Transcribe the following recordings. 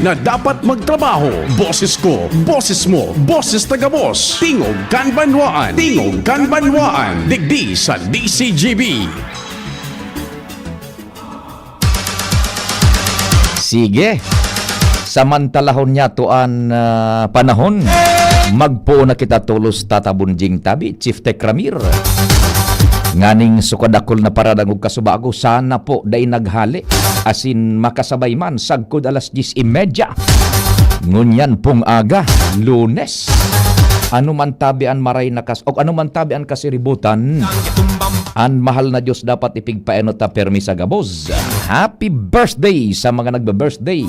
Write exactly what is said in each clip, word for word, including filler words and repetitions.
na dapat magtrabaho. Boses ko, boses mo, boses ta gabos. Tingog kan Banwaan, Tingog kan Banwaan, digdi sa D C G B. Sige. Samantalahon niyato an, ah, panahon. Magpoon na kita tolos, Tata Bunjing tabi, Chief Tech Ramir. Nganing sukadakul na paradangog kasubago, sana po dai naghale. Asin makasabay man, sagkod alas diyes y media. Ngunyan pong aga, Lunes. Ano man tabi an maray na kas-, o ano man tabi an kasiributan, an mahal na Diyos dapat ipigpaenot ta permi sa gabos. Happy birthday sa mga nagbe-birthday.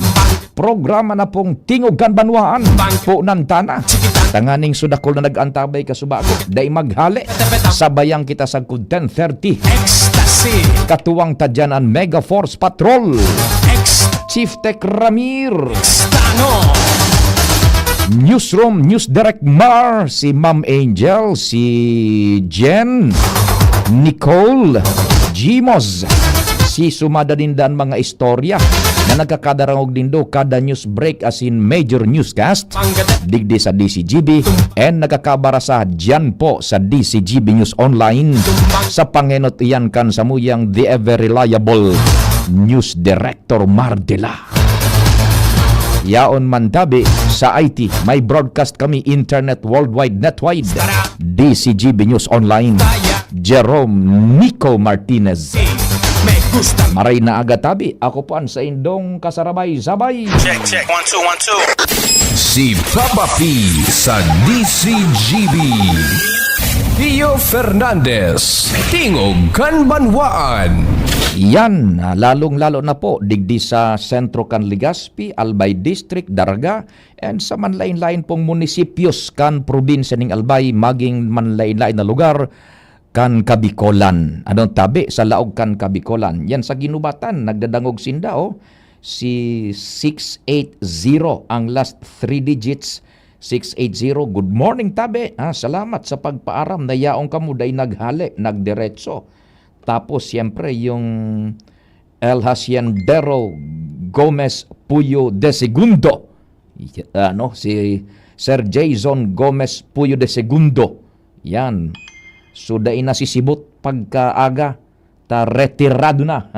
Programa na pong Tingog kan Banwaan. Punan ta na. Tanganing sudakol na nag-antabay kasubago. Dai maghale. Sabayan kita sagkod ten thirty. Ecstasy. Katuwang ta dyan an Mega Force Patrol. Ex- Chief Tech Ramir. Stano. Newsroom, News Direct Mar, si Ma'am Angel, si Jen, Nicole, Jimos, si sumada ninda an mga istorya na nagkakadarangog nindo kada news break asin major newscast digdi sa D C G B and nagkakabara sa dyan po sa D C G B News Online. Sa pangenot iyan kan samuyang the ever reliable News Director Mardela. Yaon man tabi sa I T, may broadcast kami internet worldwide, netwide. D C G B News Online, Jerome Nico Martinez. Maray na aga tabi, ako po an saindong kasarabay-sabay. Check, check. One, two, one, two. Si Papa P sa D C G B. Pio Fernandez, Tingog kan Banwaan. Yan, ah, lalong-lalo na po digdi sa sentro kan Legazpi, Albay District, Daraga, and sa manlain-lain pong munisipyos kan probinsya ning Albay, maging manlain-lain na lugar kan Kabikolan. Ano tabi sa laog kan Kabikolan? Yan sa Ginubatan, nagdadangog sinda, oh. Si six eight zero ang last three digits. Six eight zero. Good morning, tabi. Ah, salamat sa pagpaaram na yaon kamo dai naghale, nagdiretso. Tapos, siyempre, yung El Haciendero Gomez Puyo de Segundo. Y-, ano, si Sir Jason Gomez Puyo de Segundo. Yan. So, dai nasisibot pagkaaga. Ta retirado na.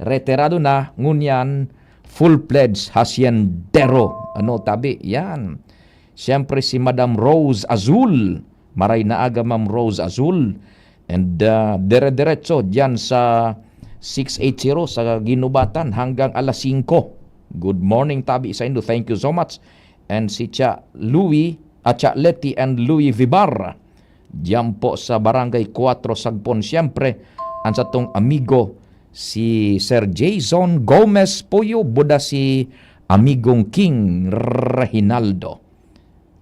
Retirado na, ngunyan, full-fledged haciendero. Ano, tabi? Yan. Siyempre, si Madam Rose Azul. Maray na aga, Ma'am Rose Azul. And, ah, dire-diretso dyan sa six eight zero sa Ginubatan hanggang alas singko. Good morning, tabi sa indo. Thank you so much. And si Cha Louie, at Cha Leti and Louie Vibar. Diyan po sa Barangay Cuatro, Sagpon, siyempre, ang satong amigo, si Sir Jason Gomez Puyo, buda si amigong King Reginaldo.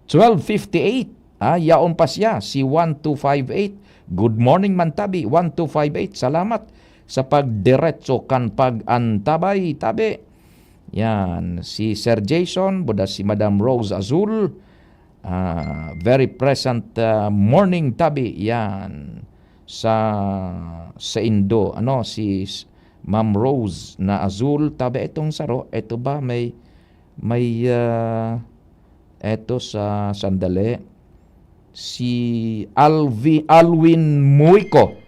Twelve fifty-eight, ah, yaon pa siya, si one two five eight. Good morning, Mantabi, one two five eight. Salamat sa pagdiretso kan pag-antabay, tabi. Yan, si Sir Jason, buda si Madam Rose Azul. Ah, very present, ah, morning, tabi. Yan, sa, sa indo, ano, si s-, Ma'am Rose na Azul, tabi itong saro. Ito ba, may, may, ah, eto sa, sandali. Si Alvi-, Alwin Muico.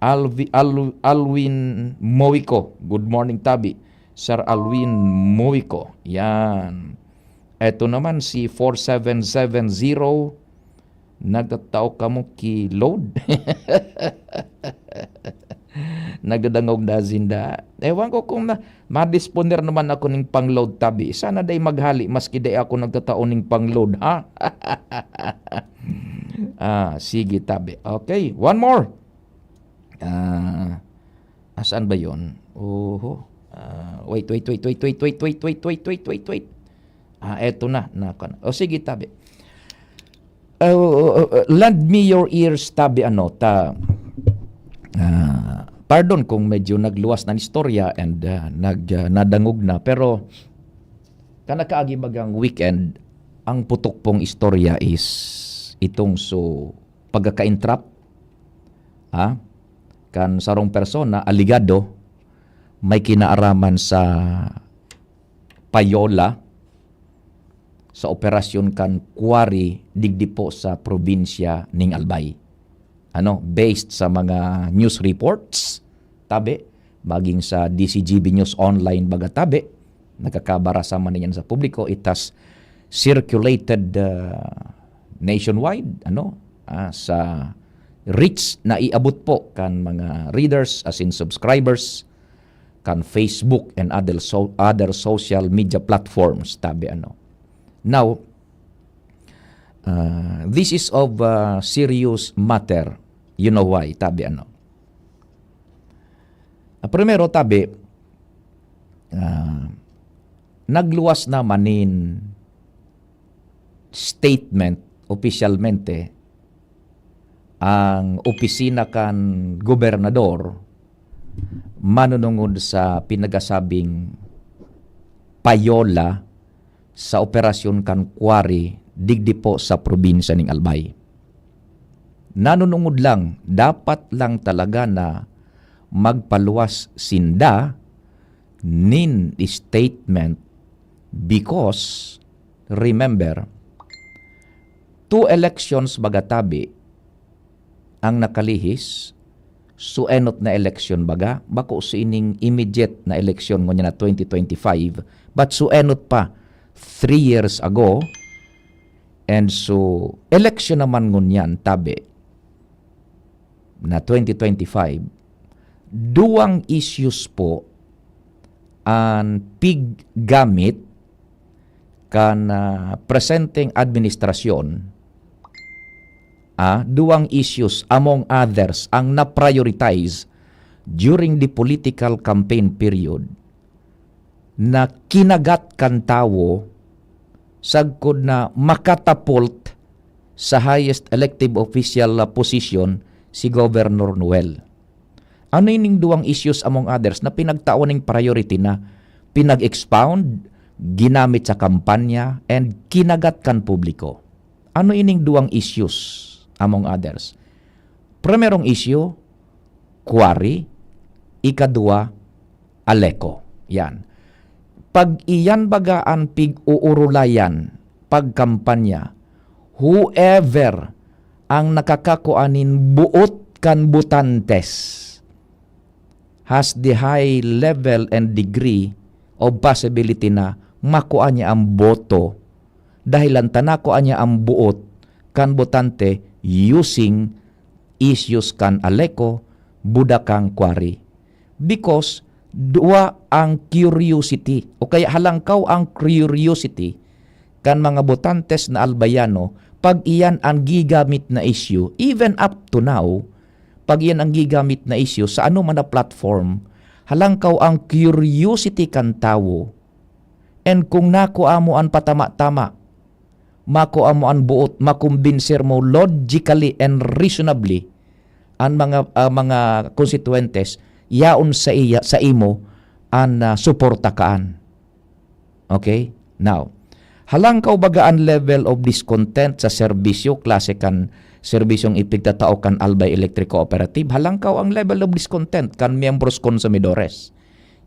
Alvi-, Al-, Alwin Moico. Good morning, tabi. Sir Alwin Moico. Yan. Eto naman si four seven seven zero. Nagtatao kamo ki load? Nagdadangog na sinda. Ewan ko kung na, madisponer naman ako ning pang-load, tabi. Sana dai maghali, maski dai ako nagtatao ning pang-load, ha? Ah, sige, tabi. Okay, one more. Ah, asan ba yon? Oho. Ah, wait, wait, wait. Ah, eto na. Nakon. O sige, tabi. Uh, uh, uh, lend me your ears, tabi, ano, ta, ah, pardon kung medyo nagluwas na istorya and, ah, nag, ah, nadangog na. Pero, kanakaagi bagang weekend, ang putok pong istorya is itong so pagkaka-entrap, ha? Kan sarong persona, alegado, may kinaaraman sa payola sa operasyon kan quarry digdi po sa probinsya ning Albay. Ano, based sa mga news reports, tabi, maging sa D C G B News Online baga tabi, nakakabarasa man niyan sa publiko, it has circulated, uh, nationwide, ano, ah, sa reach na iabot po kan mga readers, as in subscribers, kan Facebook and other so-, other social media platforms, tabi ano. Now, ah, this is of, ah, serious matter. You know why, tabi ano. Ah, primero, tabi, ah, nagluwas naman nin statement opisyalmente ang opisina kan gobernador manunungod sa pinagasabing payola sa operasyon kan quarry digdi po sa probinsya ning Albay. Nanunungod lang, dapat lang talaga na magpaluwas sinda nin statement because, remember, two elections baga tabi ang nakalihis, suenot na eleksyon baga, bako sining immediate na eleksyon ngunyan na twenty twenty-five, but suenot pa three years ago, and so eleksyon naman ngunyan tabi na twenty twenty-five, duwang issues po an piggamit kan, ah, presenteng administrasyon, ah, duwang issues, among others, ang na-prioritize during the political campaign period na kinagat kan tawo sagkod na makatapult sa highest elective official, ah, position si Governor Noel. Ano ining duwang issues, among others, na pinagtawan ning priority na pinag-expound, ginamit sa kampanya, and kinagat kan publiko? Ano ining duwang issues, among others? Primerong issue, quarry. Ikadwa, Aleco. Yan. Pag iyan baga an pig-uurulayan, pagkampanya, whoever ang nakakakua nin boot kan botantes has the high level and degree of possibility na makua niya ang boto, dahilan ta nakua niya ang boot kan botante using issues kan Aleco, Budakang Quarry. Because duwa ang curiosity, o kaya halangkaw ang curiosity kan mga botantes na Albayano, pag iyan ang gigamit na issue, even up to now, pag iyan ang gigamit na issue sa ano man na platform, halangkaw ang curiosity kan tawo, and kung nakua mo an patama-tama, makua mo an boot, makumbinser mo logically and reasonably an mga, ah, mga konstituyentes, yaon sa iya, sa imo an, ah, suporta kaan. Okay? Now, halangkaw baga an level of discontent sa serbisyo, klase kan serbisyong ipigtatao kan Albay Electric Cooperative, halangkaw ang level of discontent kan miyembros konsumidores.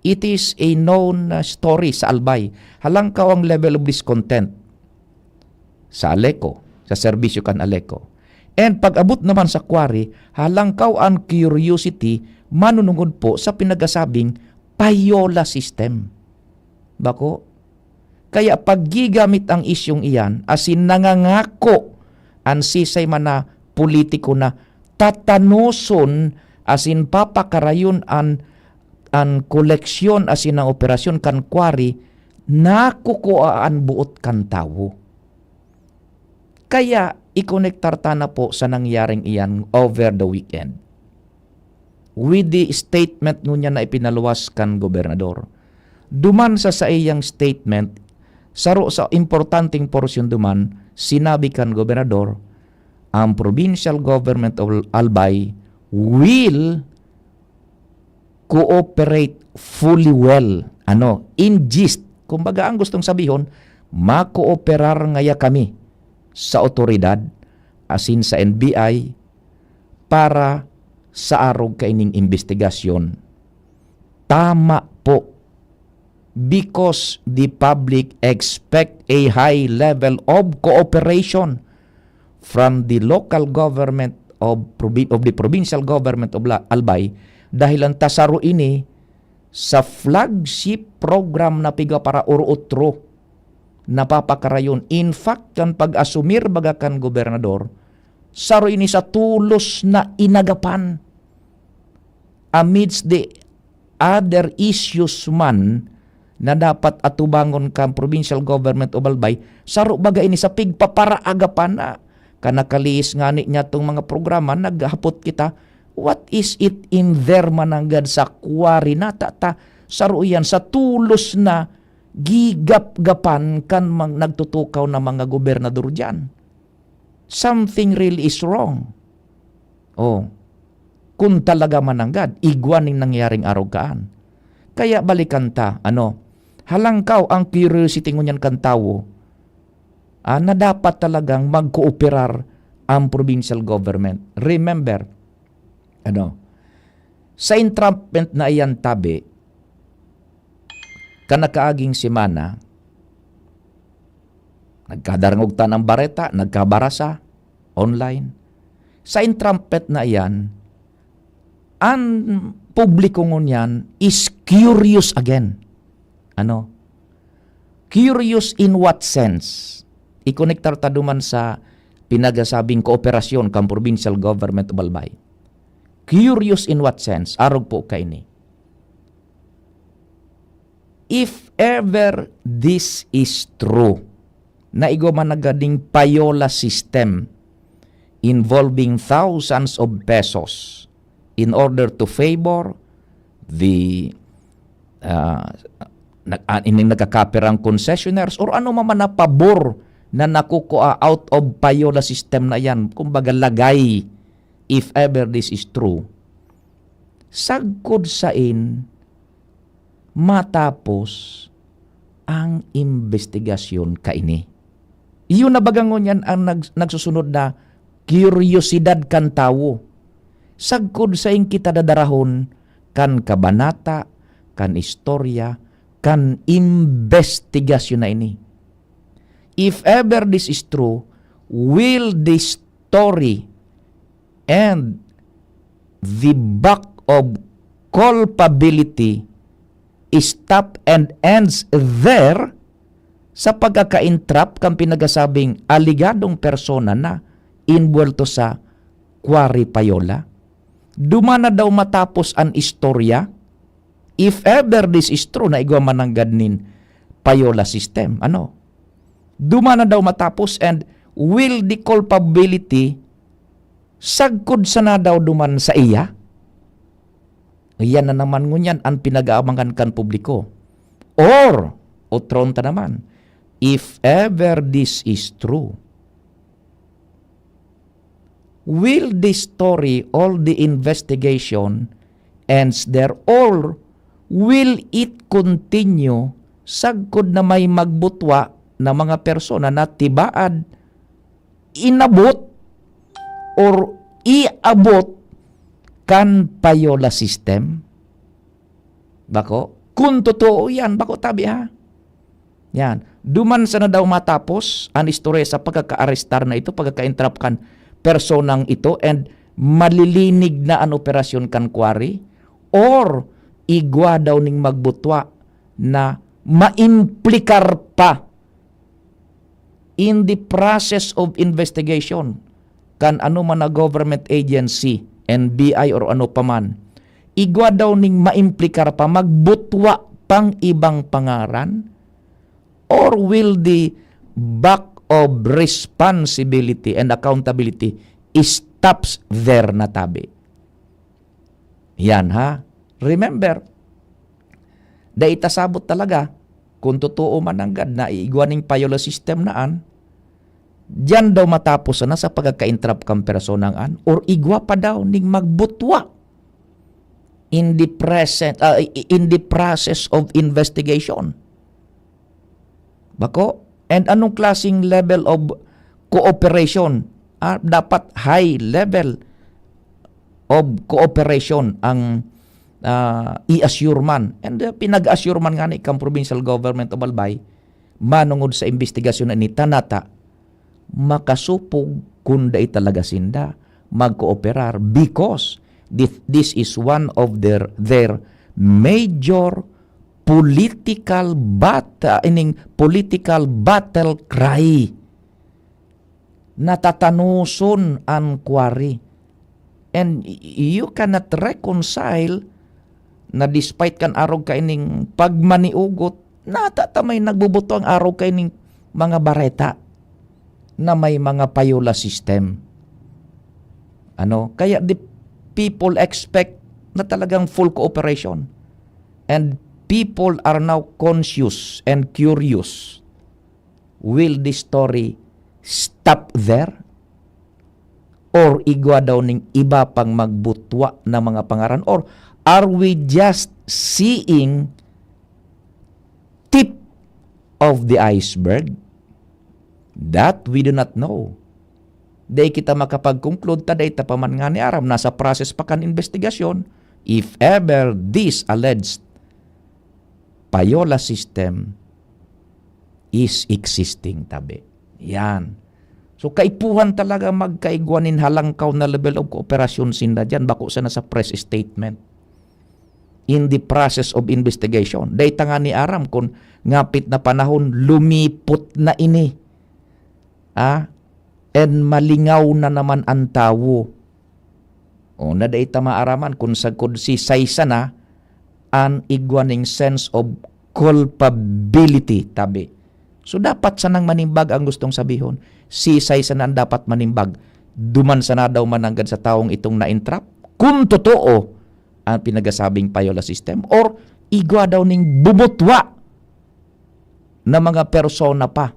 It is a known, ah, story sa Albay. Halangkaw ang level of discontent sa Aleco, sa serbisyo kan Aleco. And pag-abot naman sa quarry, halangkaw an curiosity manunungod po sa pinagasabing payola system. Bako? Kaya paggigamit ang isyong iyan, asin nangangako an sisay man na politiko na tatanoson asin papakarayon an, an koleksyon asin an operasyon kan quarry, nakukua an boot kan tawo. Kaya ikonektar ta na po sa nangyaring iyan over the weekend. With the statement ngunyan na ipinaluwas kan gobernador. Duman sa saiyang statement, saro sa importanteng porsyon duman, sinabi kan gobernador, ang provincial government of Albay will cooperate fully well. Ano, in gist, kumbaga ang gustong sabihon, makooperar ngaya kami sa otoridad, asin sa N B I, para sa arog kaining imbestigasyon. Tama po because the public expect a high level of cooperation from the local government of, provi- of the provincial government of La- Albay, dahil ang tasaro ini sa flagship program na piga para or otro napapakarayon. In fact, kan pag-asumir baga kan gobernador, saro ini sa tolos na inagapan amidst the other issues man na dapat atubangon kan Provincial Government of Albay, saro baga ini sa pigpaparaagapan na. Kan nakalihis ngani niya tong mga programa, naghapot kita, "What is it in there mananggad sa quarry na tata?" Saro iyan sa tolos na gigapgapan kan mang-, nagtutukaw na mga gobernador diyan. Something really is wrong. Oh, kung talaga mananggad, igwa ning nangyaring arog kaan. Kaya balikan ta, ano, halangkaw ang curiosity ngunyan kan tawo, ah, na dapat talagang magkooperar ang provincial government. Remember, ano, sa entrapment na iyan tabi, kan nakaaging semana, nagkadarangog ta ng bareta, nagkabarasa, online. Sa entrapment na iyan, ang publiko ngunyan is curious again. Ano? Curious in what sense? Ikonektar ta duman sa pinagasabing kooperasyon kan Provincial Government of Albay. Curious in what sense? Arog po kaini. If ever this is true, na igwa man na gading payola system involving thousands of pesos in order to favor the, ah, nag-, ah, ining nagkakapirang concessionaires or ano man na pabor na nakukua out of payola system na yan, kumbaga lagay, if ever this is true, sagkod sain matapos ang imbestigasyon kaini. Iyo na baga ngunyan ang nag-, nagsusunod na kuryosidad kan tawo. Sagkod sain kita dadarahon kan kabanata, kan istorya, kan imbestigasyon na ini. If ever this is true, will this story and the buck of culpability stop and ends there sa pagkaka-entrap kan pinagasabing aligadong persona na inbuwelto sa quarry payola? Duman na daw matapos an istorya? If ever this is true, na igwa mananggad nin payola system, ano? Duman na daw matapos, and will the culpability sagkod sana daw duman saiya? Iyan na naman ngunyan an pinag-aabangan kan publiko. Or, otron ta naman, if ever this is true, will this story, all the investigation, ends there, or will it continue sagkod na may magbutwa na mga persona na tibaad inabot or iabot kan payola system? Bako? Kung totoo yan, bako tabi ha? Yan. Duman sana daw matapos an istorya sa pagkakaarestar na ito, pagkaka-entrap kan personang ito, and malilinig na an operasyon kan quarry? Or igwa daw ning magbutwa na maimplikar pa in the process of investigation kan ano man na government agency, N B I or ano pa man, igwa daw ning maimplikar pa, magbutwa pang ibang pangaran? Or will the buck of responsibility and accountability stops there na tabi? Yan, ha? Remember, dai ta sabot talaga kung totoo man nanggad na iigwa ning payola system na an, diyan daw matapos sana sa pagkaka-entrap kan personang an, or igwa pa daw ning magbutwa in the present, ah, i-, in the process of investigation. Bako? And anong klaseng level of cooperation? Ah, dapat high level of cooperation ang ah, i-assure man. And, ah, pinag-assure man ngani kan provincial government of Albay, manongod sa imbestigasyon na ini, ta nata, makasopog kun dai talaga sinda magkooperar, because this, this is one of their, their major political bat-, ah, ining political battle cry. Natatanoson an quarry. And y-, you cannot reconcile na despite kan arog kaining pagmaniugot, nata ta may nagbubuto ang arog kaining mga bareta na may mga payola system. Ano? Kaya the people expect na talagang full cooperation. And people are now conscious and curious. Will this story stop there? Or igwa daw ning iba pang magbutwa na mga pangaran? Or are we just seeing tip of the iceberg? That we do not know. Dai kita makapag-conclude ta dai ta pa man ngani aram, nasa process pa kan investigasyon. If ever this alleged payola system is existing, tabi. Yan. So, kaipuhan talaga magkaigwa nin halangkaw na level of cooperation sinda diyan, bako sana sa press statement. In the process of investigation. Dai ta ngani aram kun ngapit na panahon, lumipot na ini. Ah? And malingaw na naman an tawo. O, na dai ta maaraman kun sagkod si Saisa na an igwa ning sense of culpability, tabi. So, dapat sanang manimbag ang gustong sabihon. Si Saisa na an dapat manimbag. Duman sana daw mananggad sa tawong itong na-entrap. Kun totoo ang pinagasabing payola system or igwa daw ning bubutwa na mga persona pa.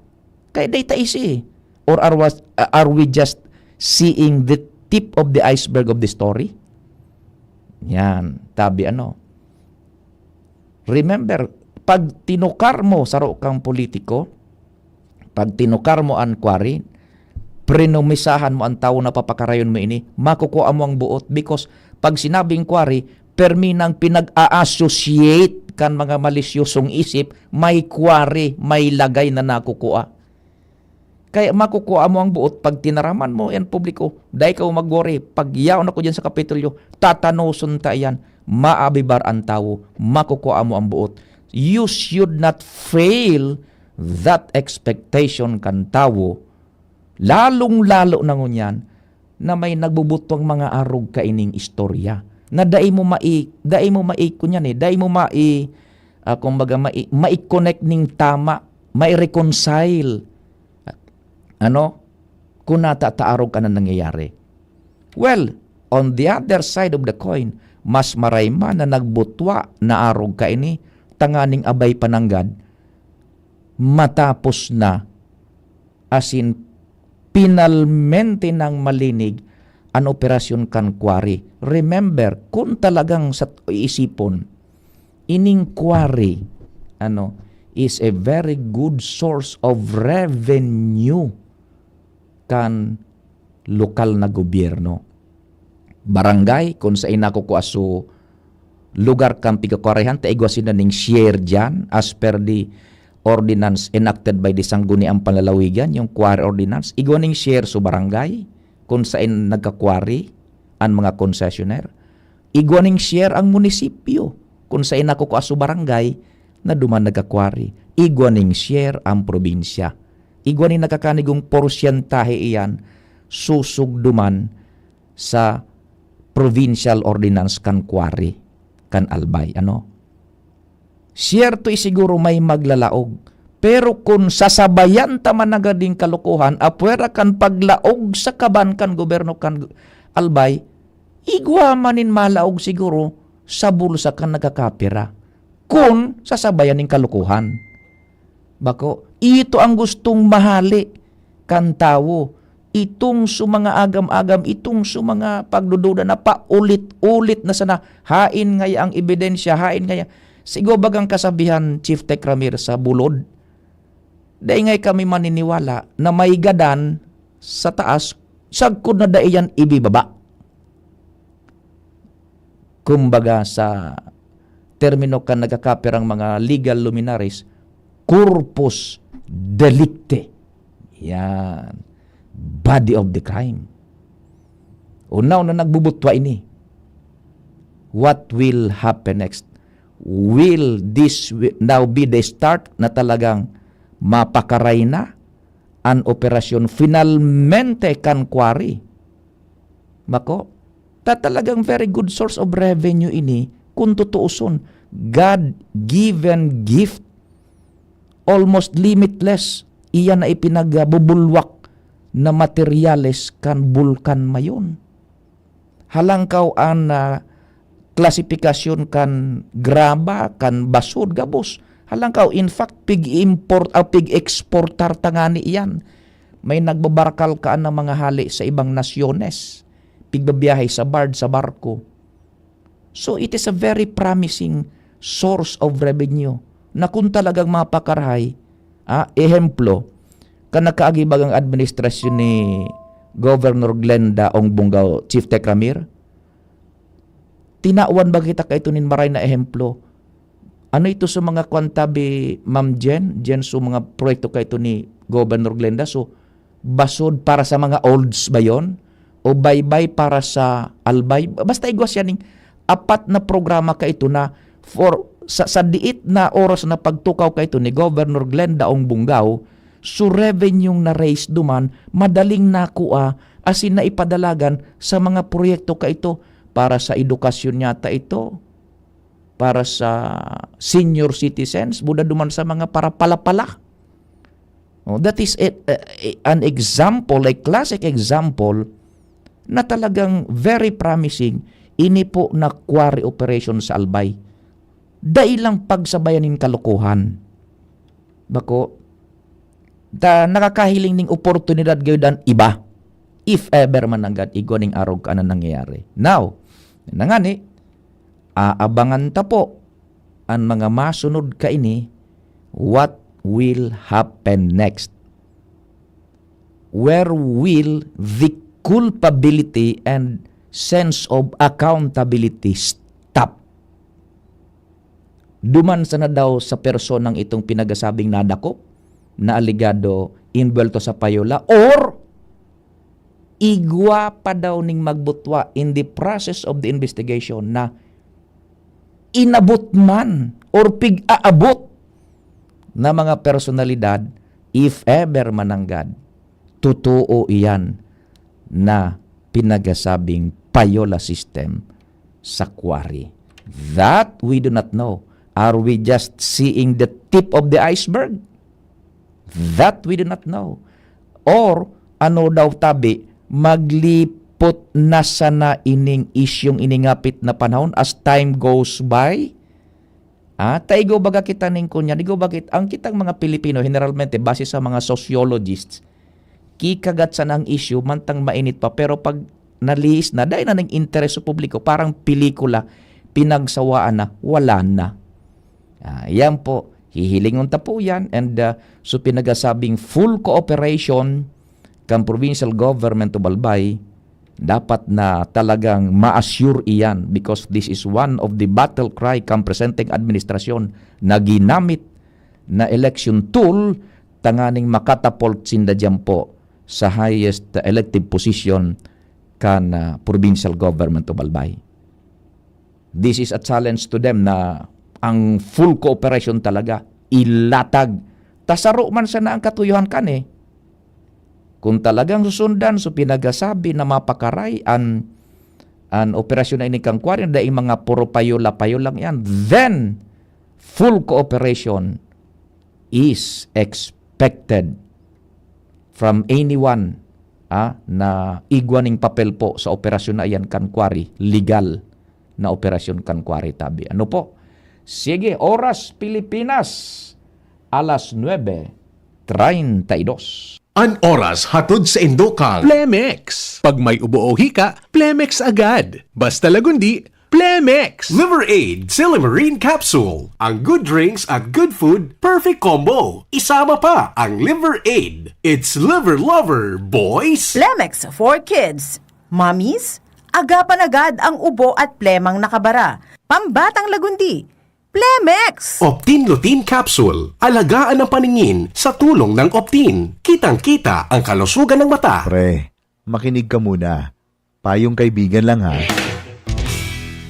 Kaya dai ta isi. Or are, was, are we just seeing the tip of the iceberg of the story? Yan, tabi ano. Remember, pag tinukar mo, saro kang politiko, pag tinukar mo an quarry, prinomisahan mo an tawo na papakarayon mo ini, makukua mo ang buot. Because pag sinabing quarry, permi nang pinag-a-associate kan mga malisyosong isip, may quarry, may lagay na nakukua. Kaya makukua mo ang buot pag tinaraman mo yan publiko. Dai ka mag-worry. Pag yaon ako dyan sa Kapitolyo, tatanoson ta yan. Maabibar ang tawo. Makukua mo ang buot. You should not fail that expectation kan tawo, lalong-lalo na ngunyan na may nagbubutwang mga arog kaining istorya na dai mo mai-, dai mo mai-, kunyan eh, dai mo mai-, ah, kumbaga, mai-, mai-connect ning tama, mai-reconcile. Ano? Kung nata ta arog ka na nangyayari. Well, on the other side of the coin, mas maray man na nagbutwa na arog kaini, tanganing abay pananggad, matapos na, asin pinalmente nang malinig an operasyon kan quarry. Remember, kung talagang sa iisipon, ining quarry, ano, is a very good source of revenue kan lokal na gobyerno. Barangay, kung saen nakukua so lugar kan pigkakwarehan, ta igwa sinda ning share diyan, as per the ordinance enacted by the Sangguniang Panlalawigan, yung quarry ordinance. Igwa ning share so barangay, kung saen nagka-quarry an mga concessionaire. Igwa ning share ang munisipyo, kung saen nakukua so barangay na duman nagka-quarry. Igwa ning share ang probinsya. Igwa ning nakakanigong porsyentahe iyan, susog duman sa provincial ordinance kan quarry, kan Albay, ano? Siyerto, eh, siguro may maglalaog. Pero kun sasabayan ta man na gading kalokohan, apwera kan paglaog sa kaban kan gobyerno kan Albay, igwa man nin malaog siguro sa bulsa kan nagkakapira. Kun sasabayan nin kalokohan. Bako, ito ang gustong mahali kan tawo. Itong su mga agam-agam, itong su mga pagdududa na paulit-ulit na sana, haen ngaya ang ebidensya, haen ngaya. Siguro bagang kasabihan, Chief Tech Ramir, sa bulod, dai ngay kami maniniwala na may gadan sa taas, sagkod na dai yan ibibaba. Kumbaga, sa termino kan nagkakapirang mga legal luminaries, corpus delicti. Yan. Body of the crime. O now na nagbubutwa ini, what will happen next? Will this wi-, now be the start na talagang mapakaray na an operasyon finalmente kan quarry? Bako, ta talagang very good source of revenue ini, kung tutuuson. God-given gift, almost limitless, iyan na ipinagbubulwak na materyales kan bulkan mayon. Halangkaw an, ah, klasifikasyon kan graba, kan basod, gabos. Halangkaw, in fact, pig-import, ah, pig-exportar ta ngani iyan. May nagbabarakal kaan na mga hale sa ibang nasyones. Pigbabiyahe sa barge, sa barko. So, it is a very promising source of revenue na kung talagang mapakarahay, ah, ehemplo, kan nakaagi bagang administrasyon ni Governor Glenda Ong Bungao, Chief Tecramir, tinawan ba kita kaito nin maray na ehemplo? Ano ito sa mga kwan tabi, Ma'am Jen? Jen, so mga proyekto kaito ni Governor Glenda, so basod para sa mga olds ba yon? O baybay para sa Albay? Basta igwa siya ning apat na programa kaito na for, sa, sa diit na oras na pagtukaw kaito ni Governor Glenda Ong Bungao, so revenue na raise duman, madaling nakua, asin na ipadalagan sa mga proyekto kaito para sa edukasyon yata ito, para sa senior citizens, buda duman sa mga para palapala. Oh, that is a, a, a, an example, a classic example na talagang very promising. Ini po na quarry operation sa Albay. Dai lang pagsabayan nin kalokohan. Bako, ta nakakahiling ning oportunidad gayud an iba. If ever man nanggad igwa ning arog ka na nangyayari. Now, nangani, aabangan ta po an mga masunod kaini, what will happen next? Where will the culpability and sense of accountability stop? Duman sana daw sa personang itong pinagasabing nadakop na alegado inbuwelto sa payola, or igwa pa daw ning magbutwa in the process of the investigation na inabot man or pig-aabot na mga personalidad, if ever mananggad, totoo iyan na pinagasabing payola system sa quarry. That we do not know. Are we just seeing the tip of the iceberg? That we do not know. Or, ano daw tabi, maglipot na sana ining isyung iningapit na panahon as time goes by? Ah, ta igwa baga kita ning kunyan, igwa baga it-, ang kitang mga Pilipino, generalmente, base sa mga sociologists, kikagat sana ang issue, mantang mainit pa, pero pag nalihis na, dai na ning interes sa publiko, parang pelikula, pinagsawaan na, wala na. Ah, yan po, hihilingon ta po yan, and, ah, so pinagasabing full cooperation kan provincial government of Albay, dapat na talagang ma-assure iyan, because this is one of the battle cry kan presenteng administrasyon na ginamit na election tool tanganing makatapult sinda diyan po sa highest elective position kan, ah, provincial government of Albay. This is a challenge to them na ang full cooperation talaga ilatag. Ta saro man sana ang katuyohan kan eh. Kung talagang susundan, so pinagasabi na mapakaray an, an operasyon na ini kan quarry, daing mga puro payola-payola lang yan, then full cooperation is expected from anyone, ah, na igwa ning papel po sa operasyon na iyan kan quarry, legal na operasyon kan quarry tabi. Ano po? Sige, oras Pilipinas, alas nuebe treinta y dos. An oras hatod sa indo kang Plemex. Pag may ubo o hika, Plemex agad. Basta lagundi, Plemex! Liver Aid Silimarine Capsule. Ang good drinks at good food, perfect combo. Isama pa ang Liver Aid. It's Liver Lover, boys! Plemex for kids, mommies, Agapan agad ang ubo at plemang nakabara. Pambatang lagundi, Plemex! Optin Lutein Capsule. Alagaan ang paningin sa tulong ng Optin. Kitang-kita ang kalusugan ng mata. Pre, makinig ka muna. Payong kaibigan lang, ha.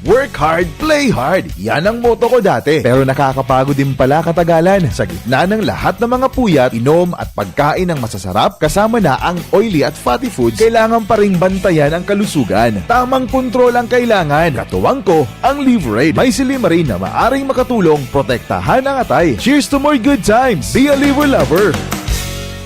Work hard, play hard. Yan ang motto ko dati. Pero nakakapagod din pala katagalan. Sa gitna ng lahat ng mga puyat, inom at pagkain ng masasarap, kasama na ang oily at fatty foods, kailangan pa ring bantayan ang kalusugan. Tamang kontrol ang kailangan. Katuwang ko, ang Liverade. May silymarin na maaring makatulong protektahan ang atay. Cheers to more good times! Be a Liver Lover!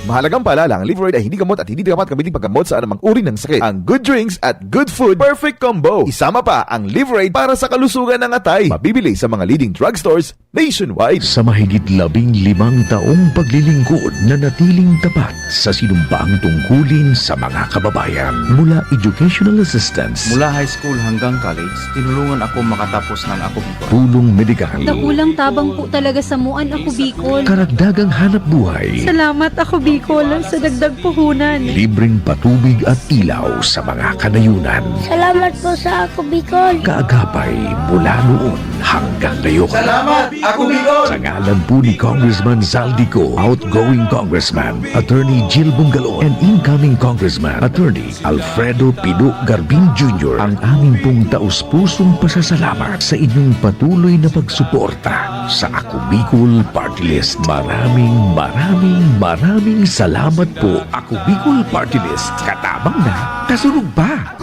Mahalagang paalala, ang Liverade ay hindi gamot at hindi dapat gamitin paggamot sa anumang uri ng sakit. Ang good drinks at good food, perfect combo. Isama pa ang Liverade para sa kalusugan ng atay. Mabibili sa mga leading drugstores nationwide. Sa mahigit labing limang taong paglilingkod, nanatiling tapat sa sinumpaang tungkulin sa mga kababayan. Mula educational assistance, Mula high school hanggang college, tinulungan ako makatapos ng Ako Bicol. Tulong medikal, Dakulang tabang po talaga sa muan, Ako Bicol. Karagdagang hanap buhay. Salamat, Ako Bicol, sa dagdag puhunan. Libreng patubig at ilaw sa mga kanayunan. Salamat po sa Ako Bicol. Kaagapay mula noon hanggang ngayon. Salamat, Ako Bicol! Sa ngalan po ni Congressman Zaldy Co, outgoing Congressman Attorney Jill Bungalon, and incoming Congressman Attorney Alfredo Pido Garbin Junior, ang amin pong taus-pusong pasasalamat sa inyong patuloy na pagsuporta sa Ako Bicol Party List. Maraming, maraming, maraming salamat po, Ako Bicol Party List. Katabang na, kasurog pa!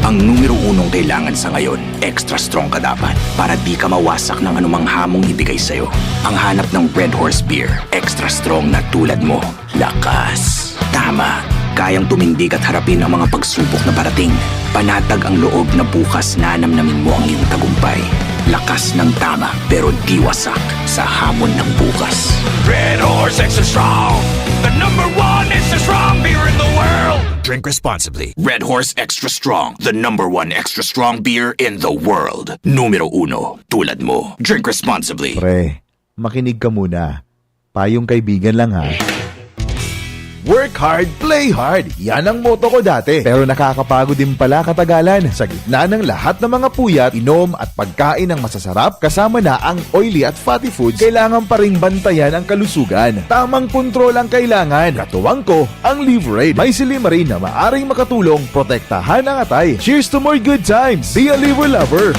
Ang numero unong kailangan sa ngayon, extra strong ka dapat para di ka mawasak ng anumang hamong ibigay sa'yo. Ang hanap ng Red Horse Beer, extra strong na tulad mo. Lakas. Tama. Kayang tumindig at harapin ang mga pagsubok na parating. Panatag ang loob na bukas nanamnamin mo ang iyong tagumpay. Lakas ng tama, pero di wasak sa hamon ng bukas. Red Horse Extra Strong, the number one extra strong beer in the world. Drink responsibly. Red Horse Extra Strong, the number one extra strong beer in the world. Numero uno, tulad mo. Drink responsibly. Pre, makinig ka muna. Payong kaibigan lang, ha. Work hard, play hard. Yan ang motto ko dati. Pero nakakapagod din pala katagalan. Sa gitna ng lahat ng mga puyat, inom at pagkain ng masasarap, kasama na ang oily at fatty foods, kailangan pa ring bantayan ang kalusugan. Tamang kontrol ang kailangan. Katuwang ko, ang Liverade. May silymarin na maaring makatulong protektahan ang atay. Cheers to more good times! Be a Liver Lover!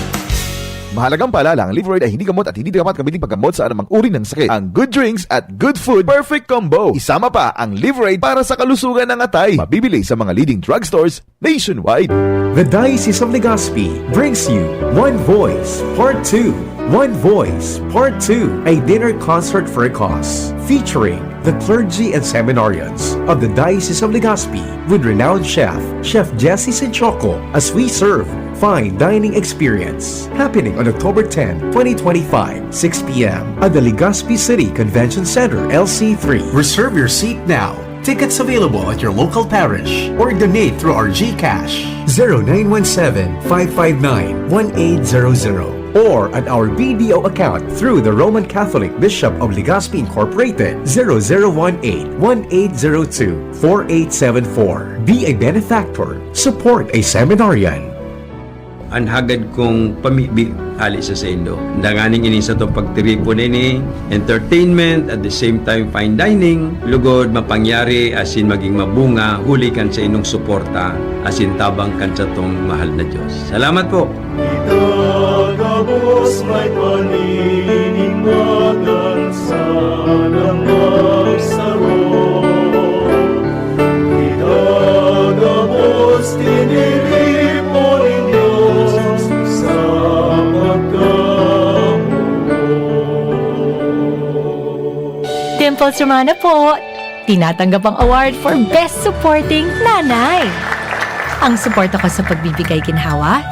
Mahalagang paalala, ang Liverade ay hindi gamot at hindi dapat gamitin paggamot sa anumang uri ng sakit. Ang good drinks at good food, perfect combo. Isama pa ang Liverade para sa kalusugan ng atay. Mabibili sa mga leading drugstores nationwide. The Diocese of Legazpi brings you One Voice, Part two. One Voice, Part two, a dinner concert for a cause, featuring the clergy and seminarians of the Diocese of Legazpi with renowned chef, Chef Jesse Sinchoco, as we serve fine dining experience. Happening on October ten, twenty twenty-five, six p m at the Legazpi City Convention Center, L C three. Reserve your seat now. Tickets available at your local parish or donate through our GCash, zero nine one seven, five five nine, one eight zero zero, or at our B D O account through the Roman Catholic Bishop of Legazpi Incorporated, zero zero one eight, one eight zero two, four eight seven four. Be a benefactor. Support a seminarian. An hagad kong pamibi hale sa saindo. Danganing ini satong pagtiripon ini, entertainment, at the same time fine dining, lugod mapangyari asin magin mabunga huli kan saindong suporta asin tabang kan satong mahal na Dios. Salamat po! Itagabos may paninimbagan sanang magsaro. Itagabos tiniripo nin Diyos sa pagkamuot. Dimples Romana po! Tinatanggap ang award for Best Supporting Nanay. Ang suporta ko sa pagbibigay ginhawa,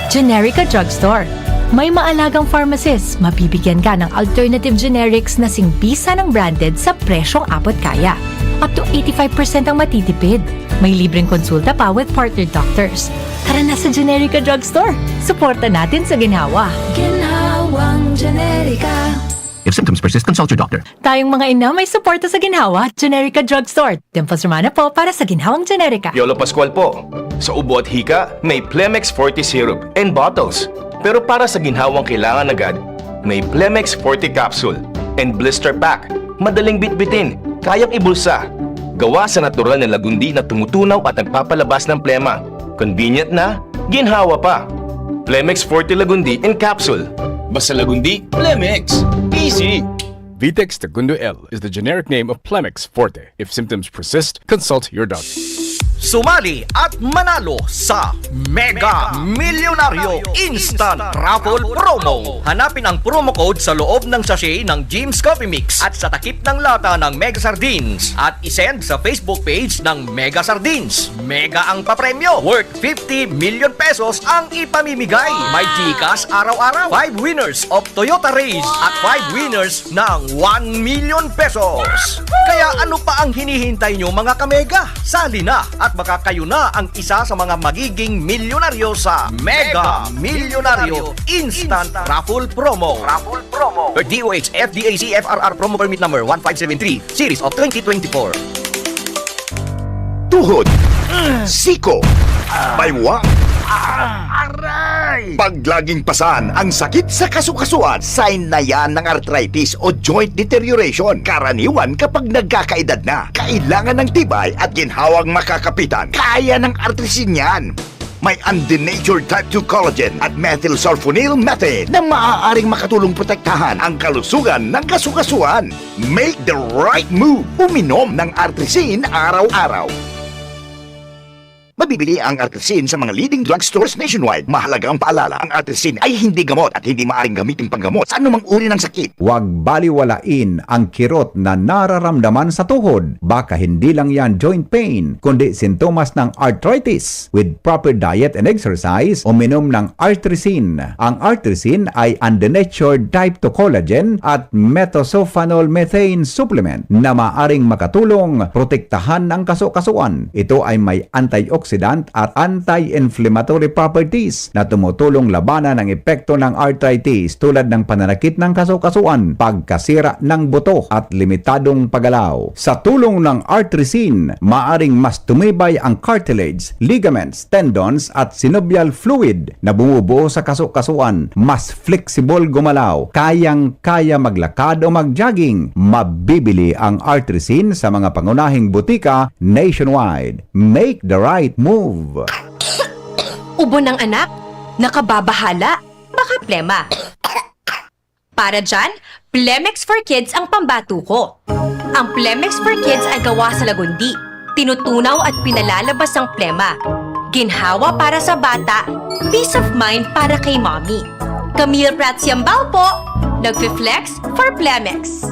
Generica Drugstore. May maalagang pharmacist, mabibigyan ka ng alternative generics na singbisa ng branded sa presyong abot kaya. Up to eighty-five percent ang matitipid. May libreng konsulta pa with partner doctors. Tara na sa Generica Drugstore. Suporta natin sa ginhawa. Ginhawang Generica. If symptoms persist, consult your doctor. Tayong mga ina may suporta sa ginhawa, Generica Drugstore. Dimples Romana po para sa ginhawang Generica. Piolo Pascual po. Sa ubo at hika, may Plemex Forte Syrup and Bottles. Pero para sa ginhawang kailangan agad, may Plemex Forte Capsule and Blister Pack. Madaling bitbitin, kayang ibulsa. Gawa sa natural na lagundi na tumutunaw at nagpapalabas ng plema. Convenient na, ginhawa pa. Plemex Forte Lagundi in Capsule. Basta Lagundi, Plemex. Easy! Vitex Segundo L is the generic name of Plemex Forte. If symptoms persist, consult your doctor. Sumali at manalo sa Mega Milyonaryo Instant Raffle Promo. Hanapin ang promo code sa loob ng sachet ng Jim's Coffee Mix at sa takip ng lata ng Mega Sardines at isend sa Facebook page ng Mega Sardines. Mega ang papremyo, worth fifty million pesos ang ipamimigay. May GCash araw-araw, five winners of Toyota Raize at five winners ng one million pesos. Kaya ano pa ang hinihintay nyo, mga kamega? Sali na at baka kayo na ang isa sa mga magiging milyonaryo sa Mega Milyonaryo Instant Raffle Promo. Raffle Promo. DOH FDAC FRR Promo Permit Number one five seven three, Series of twenty twenty-four. Tuhod, siko, baywa, aray! Pag laging pasan ang sakit sa kasukasuan, sign na yan ng arthritis o joint deterioration. Karaniwan kapag nagkakaedad na, kailangan ng tibay at ginhawang makakapitan. Kaya ng Artrisin yan. May undenatured type two collagen at methylsulfonyl methane na maaaring makatulong protektahan ang kalusugan ng kasukasuan. Make the right move. Uminom ng Artrisin araw-araw. Mabibili ang Artrisin sa mga leading drugstores nationwide. Mahalaga ang paalala, ang Artrisin ay hindi gamot at hindi maaaring gamitin panggamot sa anumang uri ng sakit. Huwag baliwalain ang kirot na nararamdaman sa tuhod. Baka hindi lang yan joint pain, kundi sintomas ng arthritis. With proper diet and exercise, uminom ng Artrisin. Ang Artrisin ay undenatured type two collagen at methylsulfonyl methane supplement na maaring makatulong protektahan ang kasukasuan. Ito ay may antioxidant at anti-inflammatory properties na tumutulong labanan ang epekto ng arthritis tulad ng pananakit ng kasukasuan, pagkasira ng buto at limitadong paggalaw. Sa tulong ng Artrisin, maaring mas tumibay ang cartilage, ligaments, tendons at synovial fluid na bumubuo sa kasukasuan, mas flexible gumalaw, kayang-kaya maglakad o mag-jogging. Mabibili ang Artrisin sa mga pangunahing butika nationwide. Make the right move! Ubo ng anak? Nakababahala? Baka plema. Para dyan, Plemex for Kids ang pambato ko. Ang Plemex for Kids ay gawa sa lagundi, tinutunaw at pinalalabas ang plema. Ginhawa para sa bata, peace of mind para kay mommy. Camille Prats Yambao po, nagfi-flex for Plemex.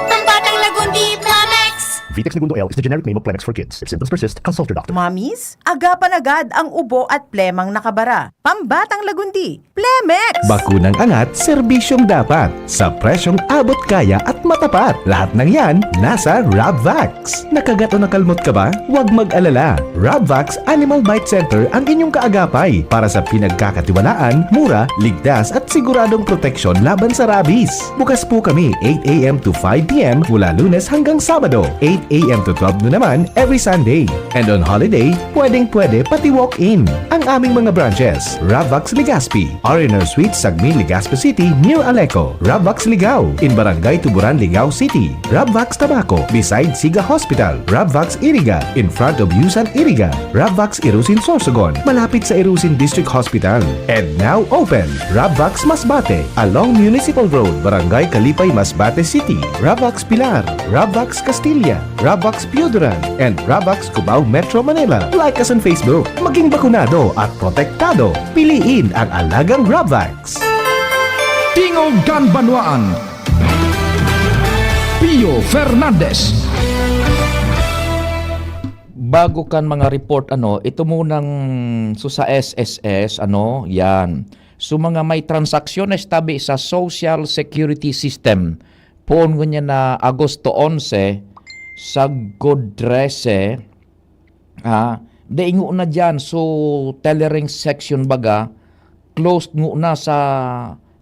Pambatang Lagundi, Plemex! Vitex Negundo L is the generic name of Plemex for kids. If symptoms persist, consult your doctor. Mommies, agapan agad ang ubo at plemang nakabara. Pambatang Lagundi, Plemex! Bakunang angat, serbisyong dapat. Sa presyong abot kaya at matapat. Lahat ng yan, nasa Rabvax. Nakagat o nakalmot ka ba? Huwag mag-alala. Rabvax Animal Bite Center ang inyong kaagapay para sa pinagkakatiwalaan, mura, ligtas at siguradong proteksyon laban sa rabies. Bukas po kami eight a.m. to five p.m. mula Lunes hanggang Sabado, eight a.m. to twelve noon naman every Sunday. And on holiday, pwedeng-pwede pati walk-in. Ang aming mga branches, Rabvax Legazpi, R and R Suite, Sagmin, Legazpi City, near Aleco, Rabvax Ligao, in Barangay Tuburan, Ligao City, Rabvax Tabaco, beside Siga Hospital, Rabvax Iriga, in front of Yusan Iriga, Rabvax Irusin Sorsogon, malapit sa Irusin District Hospital. And now open, Rabvax Masbate, along Municipal Road, Barangay Kalipay, Masbate City, Rabvax Pilar, Rabvax Castilla, Rabvax Pioduran, and Rabvax Cubao, Metro Manila. Like us on Facebook. Maging bakunado at protektado. Piliin ang alagang Rabvax. Tingog kan Banwaan, Pio Fernandez. Bago kan mga report, ano, ito munang so sa S S S, ano, yan. So mga may transaksyones tabi sa Social Security System, poon ngunyan na Agosto onse, sagkod trese, ha, dai ngona diyan, so tellering section baga, closed ngona sa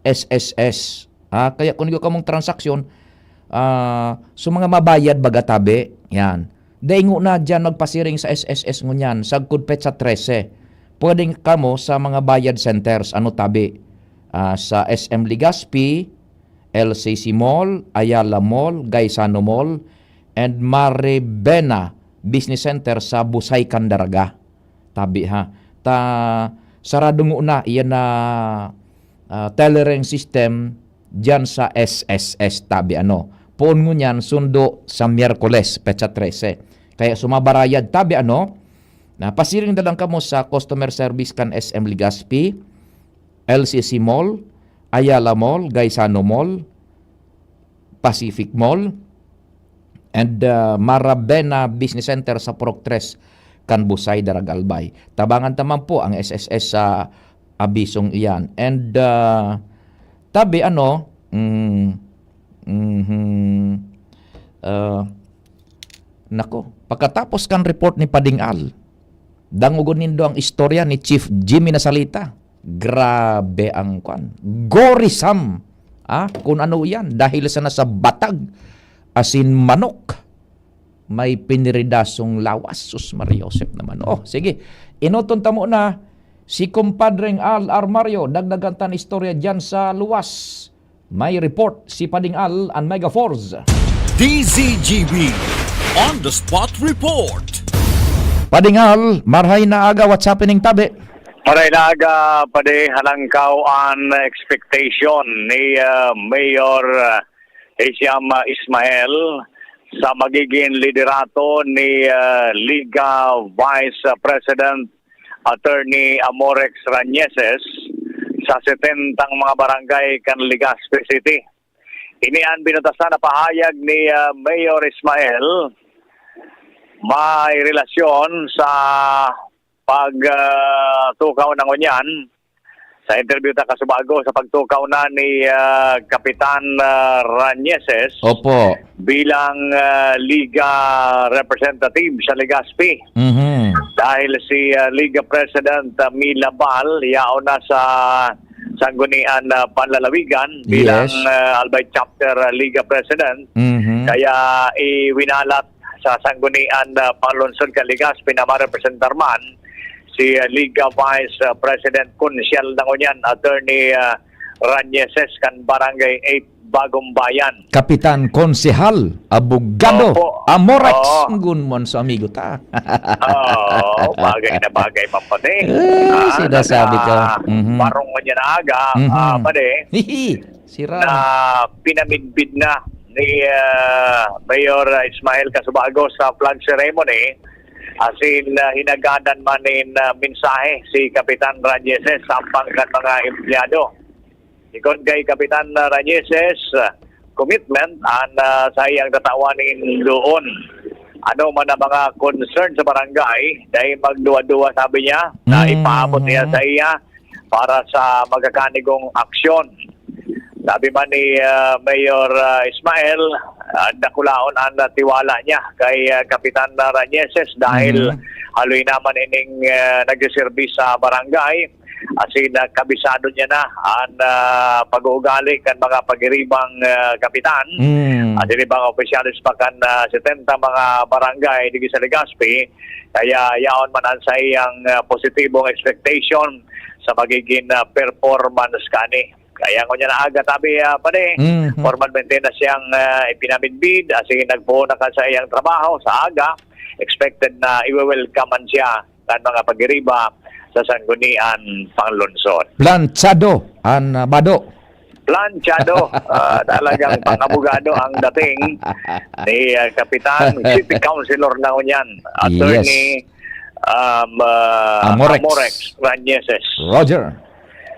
S S S. Ah, kaya kung igwa kamong transaksyon, ah, so mga mabayad baga tabi, yan. Dai ngona diyan magpasiring sa S S S ngunyan, sagkod petsa trese. Pwede kamo sa mga bayad centers, ano tabi? Ah, sa S M Legazpi, L C C Mall, Ayala Mall, Gaisano Mall, and Maribena Business Center sa Busay, Candaraga. Tabi ha. Ta, sarado ngona iyan na, ah, tellering system diyan sa S S S tabi ano. Poon ngunyan sundo sa Miyerkules, petsa trese. Kaya sumabarayad tabi ano, na pasiring na lang kamo sa customer service kan S M Legazpi, L C C Mall, Ayala Mall, Gaisano Mall, Pacific Mall, and, ah, Marabena Business Center sa Purok Tres, kan Busay, Daraga, Albay. Tabangan ta man po ang S S S sa abisong iyan. And, ah, tabi, ano, mm, mhm, ah, nako, pagkatapos kan report ni Pading Al, dangogon nindo ang istorya ni Chief Jimmy Nasalita. Grabe ang kwan. Gorisam. Ah, kung ano yan. Dahil sana sa batag, asin manok, may piniridasong lawas. Sus, Maria Josep naman. Oh, sige. Enoton ta muna si Kumpadreng Al Armario. Dagdagan tan istorya dyan sa luwas. May report si Pading Al and Mega Force. D Z G B On the Spot Report. Pading Al, marhay na aga, what's happening tabi? Maray na aga, padi, halangkaw an expectation ni ah, Mayor ah, Hisham ah, Ismail sa magiging liderato ni ah, Liga Vice ah, President Attorney Amorex Rañeses sa setentang mga barangay kan Legazpi City. Ini an binutasan na pahayag ni ah, Mayor Ismail may relasyon sa pag ah, tukaw na ngunyan sa interview ta kasubago sa pagtukaw na ni ah, Kapitan ah, Rañeses Opo. bilang ah, Liga Representative sa Legazpi. Mhm. Dahil si ah, Liga President ah, Mila Bal yaon na sa Sanggunian ah, Panlalawigan bilang Yes. ah, Albay Chapter ah, Liga President. Mhm. Kaya iwinalat sa Sanggunian ah, Panlungsod kan Legazpi na marepresentar man si ah, Liga Vice ah, President Kunsyal na ngunyan, Attorney ah, Rañeses kan Barangay eight Bagong Bayan. Kapitan, Konsehal, Abogado, Opo. Amorex, Oo. ngun man sa amigo ta. Oo, bagay na bagay man pati. Eh, sinasabi ko. Mhm. Barong mo niya na aga, Mhm. ah, pati, Hihi, sira. na pinamidbid na ni ah, Mayor Ismail Casubago sa flag ceremony. As in, ah, hinagadan man nin ah, mensahe si Kapitan Rañeses sampang kan mga empleyado. Ikon kay Kapitan Rañeses, ah, commitment an ah, saiyang tatawan nin doon. Ano man ang mga concern sa barangay, dahil magduwa-duwa, sabi niya, na Mhm. ipaabot niya sa iya para sa magkakanigong aksyon. Sabi man ni ah, Mayor ah, Ismael, ah, dakulaon an ah, tiwala niya kay ah, Kapitan Rañeses dahil Mhm. haloy naman ining ah, nagsiserbi sa barangay. As in, ah, kabisado niya na an ah, pag-uugali kan mga pagiribang ah, kapitan. Mm. At iribang opisyalis pa kan ah, setenta mga barangay digdi sa Legazpi. Kaya yaon man an saiyang ah, positibong expectation sa magiging ah, performance kani. Kaya ngunyan na aga tabi ah, padi, Mhm. formalmente na siyang ah, ipinamidbid, as in nagpuon na kan saiyang trabaho sa aga. Expected na iwe-welcome man siya kan mga pagiriba sa Sanggunian Panglungsod. Planchado an ah, bado. Planchado, ah, talagang pang-abogado ang dating ni ah, Kapitan City Councilor na ngunyan, Attorney um, ah, Amorex. Amorex Rañeses. Roger.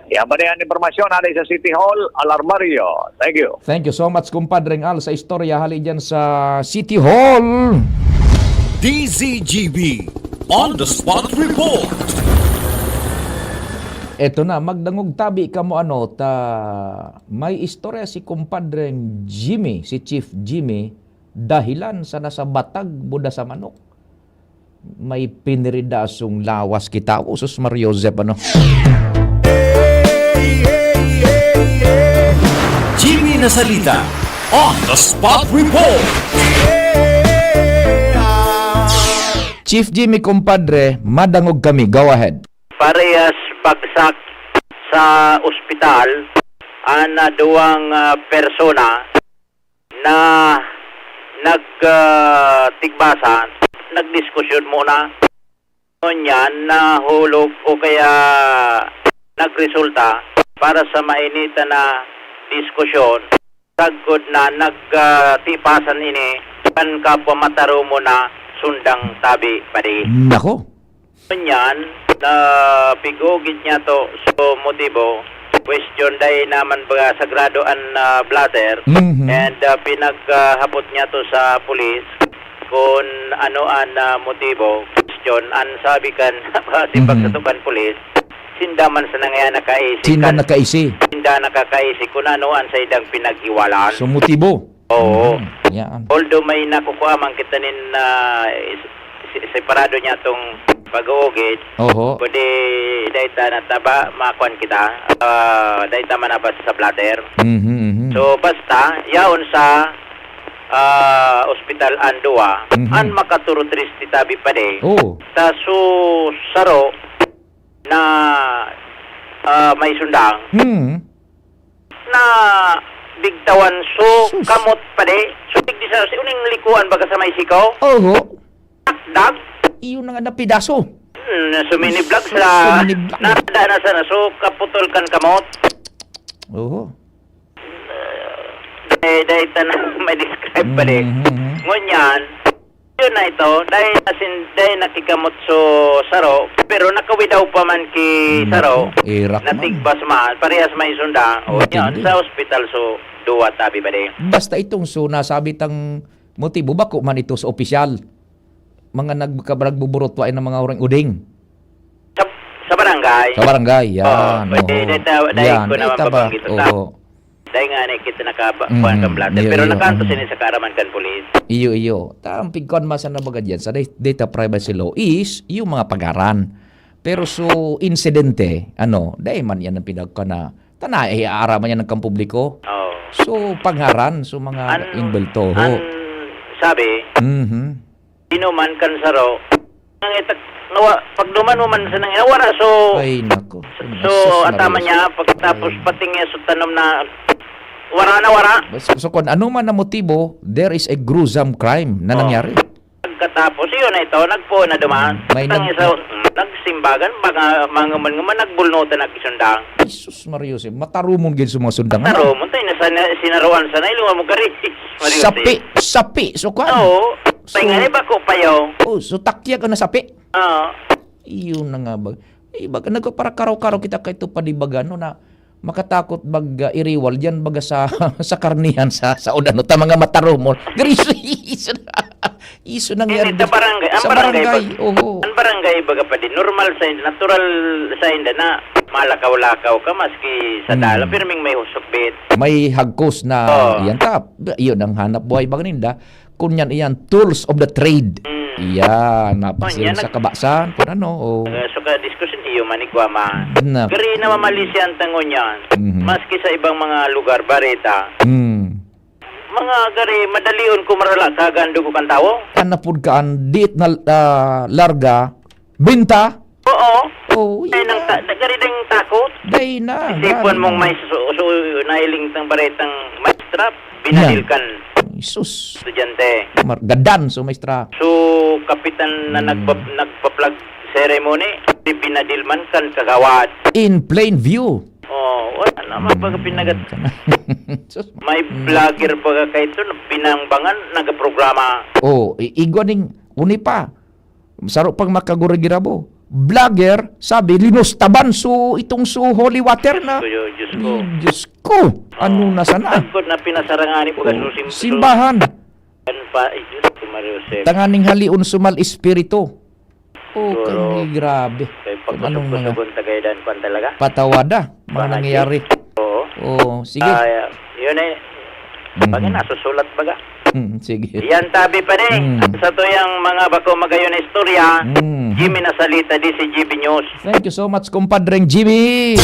Yan pa rin ang impormasyon hali sa City Hall, Alarmario. Thank you. Thank you so much, Kumpadreng Al, sa istorya hali dyan sa City Hall. D Z G B On the Spot Report. Eto na, magdangog tabi kamo ano, ta may istorya si Kumpadreng Jimmy, si Chief Jimmy, dahilan sa nasa batag buda sa manok. May piniridasong lawas kita, usos Mario Joseph, ano? Jimmy Salita on the spot report. Chief Jimmy, kumpadre, madangog kami. Go ahead. Parehas bagsak sa ospital an, ah, duwang, ah, persona na nag, ah, tigbasan, nagdiskusyon muna. Ngunyan, nahulog o kaya nagresulta para sa mainitan na diskusyon, sagkod na nag, ah, tipasan ini kan kapwa matarumon na sundang tabi padi. Nako. Ngunyan, napigugid niya to sa motibo, question dai naman baga sagrado an, ah, blotter, Mhm. and, ah, pinaghapot niya to sa pulis kun ano an, ah, motibo. Question, an sabi kan, simbag Mhm. sa tukan pulis, sinda man sana ngaya nakaisi Sinda kan, nakaisi. sinda nakakaisi kun ano an saindang pinaghiwalaan. So, motibo. Oo. Mm, yan. Although may nakukua man kita nin, ah, is-, si-, separado niya tong pag-uugid, Oho. kundi dahil ta nataba, makuan kita, ah, dahil ta manabas sa blotter. Mhm, mhm. So, basta, yaon sa, ah, ospital an duwa, Mhm. an makaturutris ti tabi padi. Oo. Ta su saro na, ah, may sundang. Hmm. Na bigtawan su Sus. kamot padi. Su digdi sa, si uning likuan baga sa may sikaw. Oho. Takdag. Iyo na nga na pidaso. Hmm, na suminiblag Su-, sa, suminiblag. Nada na sana. So, kaputol kan kamot. Oho. Eh, dahil ta na may describe padi. Mhm. Ngunyan, yun na ito, dahil nasin-, dahil nakikamot so saro, pero nakawidaw pa man ki Hmm, saro, irak man. natigbas man, parehas may sunda. O, Matindi. yun, sa ospital so duwa tabi ba di? Basta itong so nasabi tang motibo, bako man ito sa opisyal. Mga nagka-, nagbuburot wa ng mga orang uding. Sa, sa barangay? Sa barangay, Oo, yan, pwede, oo. dahil ta-, dahil Yan, ko dahil naman ta ba? babanggit sa Oo. Dai ngani kita nakaba-, Mm, kuwan kan blotter. iyo, Pero iyo, nakaantos mm. ini sa kaaraman kan pulis. Iyo, iyo. Ta, ang pigkuan man sana baga diyan sa da-, data privacy law is yung mga pangaran. Pero so, insidente, ano, dai man yan ang pinagkuan na, ta na, eh, aaraman yan ng kampubliko. Oo. So, pangaran, so mga An-, involved to, ho. an-, sabi, Mhm. Inuman kan saro. Nang itak-, nawa-, pagduman mo man sa nang-, nawara, so, Ay, nako. so, Sus, atama Maria. niya, pagkatapos Ay. pating niya sa tanom na, wara na, wara. So, so, kung ano man ang motibo, there is a gruesome crime na Oh. nangyari. Pagkatapos, yun na ito, nagpuon na duman. May Tang nag- isa, mm, nagsimbagan, mga, mga man, mga nagbulnutan, nagsundang. Jesus, Maria Jose, matarumon gid sa mga sundang, ano? Tarumon, tayo na sana, sinaruan sana, ilungan mo gari. Maria Jose. Sapi, sapi, so, kwan? Oo. So, Paingani ba ko payaw? Oh, so takya ka na sapi? Oo. Iyon na nga ba? Eh, baga nagpaparakaraw-karaw kita kay Tupad, di baga, no, na makatakot baga iriwal diyan, baga sa, sa karnihan, sa, sa udan, no, ta mga matarumon. Gari, iso, iso na, iso nangyari Hindi, sa doon. barangay, ang Sa barangay, barangay, bag-, oo. ang barangay, baga pa din, normal sa, natural sa inda na malakaw-lakaw ka, maski sa Hmm. dalan, pirming may husukbit. May hagkos na, Oo. iyan ta, iyon ang hanap buhay, baga ninda. Kunyan iyan, tools of the trade. Mm. Iyan, napasiring Oh, yan sa nag- kabasan, kung ano, oh. Uh, so, ka diskusyon, iyo man, igwa man. Na- Gari na mamali siya ang tangon niyan. Mhm. Maski sa ibang mga lugar, bareta. Mm. Mga gari, madalion kung marala ka, gando ko kan tawo. Anapod ka, ang diit na, ah, larga, binta, Oo. Oh, Ay, iya. nang ta-, nagari ding takot. Dai na, Isipon grabe mong na. may su-, su-, nailing tang baretang maestra, binadil Yan. kan Ay, sus. estudyante. Mar-, gadan so maestra. So, kapitan na Hmm. nagpa-, nagpa-flag ceremony, binadil man kan kagawad. In plain view. Oh, wala naman Hmm. pag pinagat. Sus. May Hmm. vlogger pa ka kaito na binangbangan, nagaprograma. Oh, i-, igwa ning uni pa. Saro pang makagurigirabo. Vlogger, sabi, linustaban so, itong so holy water na. Diyos ko, Diyos ko. Diyos ko, ano Oo. na sana? Tagkod na pinasarangani po Oo, kaso sim-, simbahan. Ano pa? Ay, Diyos ko, Mario Jose. Tanganing halion sumal espiritu. Oh, Siguro, kami, grabe. Kay Kung anong mga pagkusog-kusogon, tagay dan kwan talaga. Patawada, mga Mga nangyayari. Oo. Oo, sige. Ah, yun eh. Mhm. Bagay na, susulat baga. Hmm, sige. Yan, tabi pa ni. Hmm. Sa tuyang mga bako magayon na istorya, Hmm. Jimmy Nasalita, D C G B News. Thank you so much, kumpadreng Jimmy.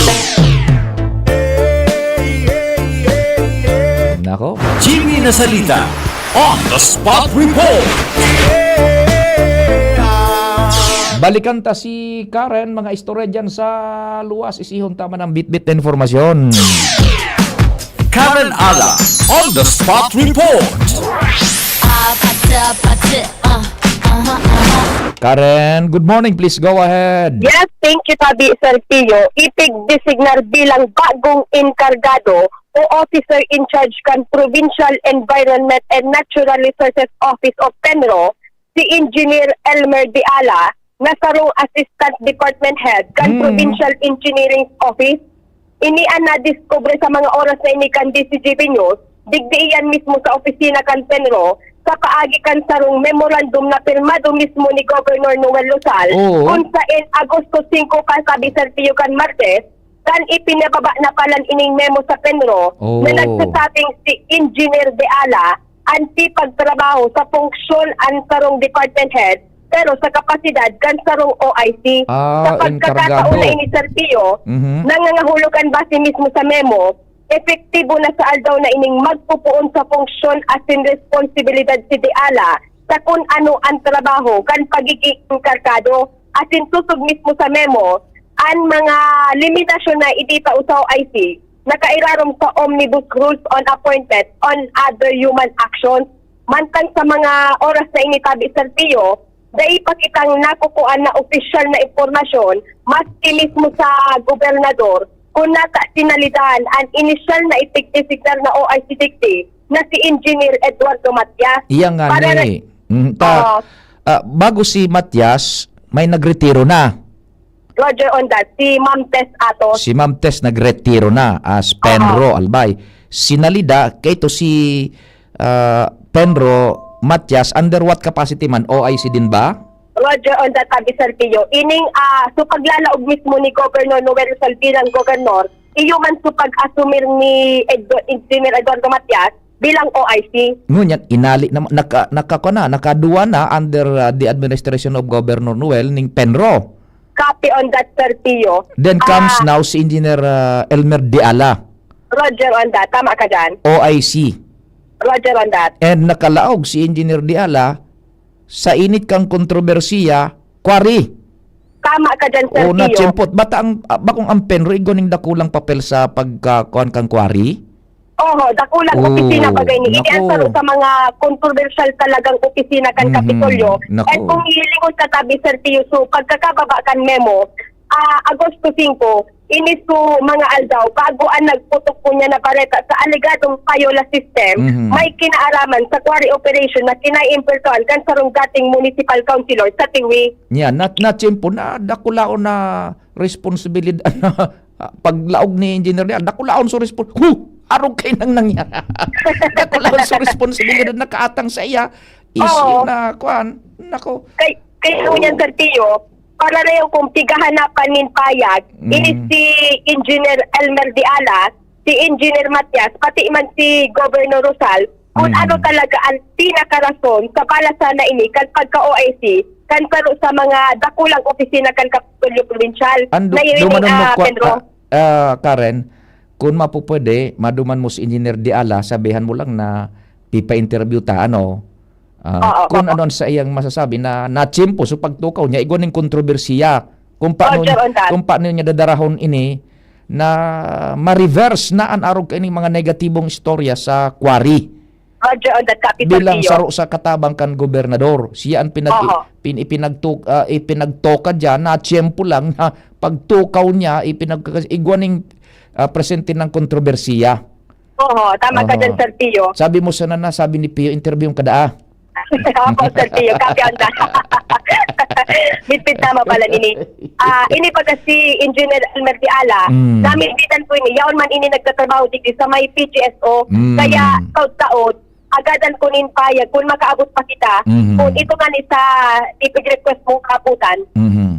Jimmy Nasalita on the spot report. Balikan ta si Karen, mga istorya dyan sa luwas, isihon ta man ang bitbit na informasyon. Karen Ala on the spot report. Karen, good morning. Please go ahead. Yes, thank you, Tabi Sergio. Ipigdesignar bilang bagong enkargado o officer in charge kan Provincial Environment and Natural Resources Office o PENRO, si Engineer Elmer Diala, na sarong Assistant Department Head kan Hmm. Provincial Engineering Office. Ini an nadiskubre sa mga oras na ini kan D C G B News, digdi iyan mismo sa opisina kan PENRO, sa paagi kan sarong memorandum na pirmado mismo ni Governor Noel Rosal, Oo. kung sain Agosto singko, kasabi Sergio, kan Martes, kan ipinababa na palan ining memo sa PENRO Oo. na nagsasabing si Engineer De Ala an tipagtrabaho sa funksyon an sarong department head, pero sa kapasidad kan sarong O I C. Ah, Sa pagkakataon enkargado. na ini, Sergio, Mhm. nangangahulog an base mismo sa memo, epektibo na sa aldaw na ining magpupuon sa funksyon asin responsibilidad si De Ala sa kun ano an trabaho kan pagiging enkargado. Asin sosog mismo sa memo, an mga limitasyon na iditao sa O I C nakairarom sa Omnibus Rules on Appointment on Other Human Actions. Mantang sa mga oras na ini, Tabi Sergio, dai pa kitang nakukuan na opisyal na impormasyon, maski mismo sa gobernador, kung nata sinalidan an inisyal na ipigdesignar na O I C digdi na si Engineer Eduardo Matias. Iya nga Para ni. Mm, ta, Oo. ah, bago si Matias, may nagretiro na. Roger on that, si Ma'am Tess Atos. Si Ma'am Tess nagretiro na as PENRO, Albay. Sinalida, kay ito si ah, PENRO, Matias, under what capacity man? O I C din ba? Roger on that, Tabi Sergio. Ining, ah, so paglalaog mismo ni Governor Noel Rosal bilang gobernador, iyo man so pag-asumir ni Edo, Engineer Eduardo Matias bilang O I C. Ngunyan, inali na, naka, nakakuha na, nakaduwa na under ah, the administration of Governor Noel ning PENRO. Copy on that, Sergio. Then comes Ah, now si Engineer ah, Elmer Diala, Roger on that. Tama ka dyan. O I C. Roger on that. And nakalaog si Engineer Diala sa init kang kontrobersiya, quarry. Tama ka dyan, Sergio. O natsempot. Bata ang, ah, bakong ang PENRO, igwa ning dakulang papel sa pagkakuan kang quarry? Oho, dakulang Oh, opisina bagay ni. Ini ang nako. saro sa mga kontrobersyal talagang opisina kan Mhm, Kapitolyo. nako. At kung hilingon ka, Tabi Sergio, so pagkakababa kan memo, ah, Agosto singko, ini so mga aldaw, bago ang nagputok po niya na bareta sa alegadong payola system, Mhm. may kinaaraman sa quarry operation na kinaimpulsuhan kan sarong dating municipal councilor sa Tiwi. Nya, nat natsimpo na dakulaon na responsibilidad na ah, paglaog ni Engineer Diala, dakulaon so respon-, hu! Arog kay nang nangyari. Dakulaon so responsibilidad na kaatang sa iya. Is Oo. na, kuan, nako. Kay, kay ngunyan, Sergio, pararayo kung pigahanapan nin payag, Mm. ini si Engineer Elmer Diala, si Engineer Matias, pati man si Governor Rosal, kung Mm. ano talaga ang pinakarason sa balasan na ini kan pagka-O I C, kan saro sa mga dakulang opisina kan Kapitolyo Probinsyal. Ando, na yun dumanon yung, mo, ah, kwa- Pedro. ah, ah, Karen, kung mapupwede, maduman mo si Engineer Diala, sabihan mo lang na ipa-interview ta, ano? Ah, Oo, kung opo. ano sa iyang masasabi na natsimpo sa pagtukaw niya, igwa ning kontrobersiya. Kung paano, Roger on that. kung paano niya dadarahon ini na ma-reverse na an arog kaining mga negatibong istorya sa quarry. Roger on that, Capital Bilang Pio. saro sa katabang kan gobernador. Siya ang pinag Oho. pin, ipinagtuk uh, ipinagtukad niya na tiyempo lang na pagtukaw niya ipinag igwa ning ah, presente ng kontrobersiya. Oo, tama ka Oho. dyan, Sir Pio. Sabi mo sana na, sabi ni Pio, interview ka daa. Opo, Sir Pio, copy on that. Bitbit tama pala nini. Ah, ini pa kasi Engineer Elmer Diala, Mm. naminditan ko ini, yaon man ini nagtatrabaho digdi sa may P G S O, Mm. kaya taod-taod, agadan ko nin payag kung makaabot pa kita, Mhm. kung ito nga ni sa ipig-request mong kaabutan. Mhm.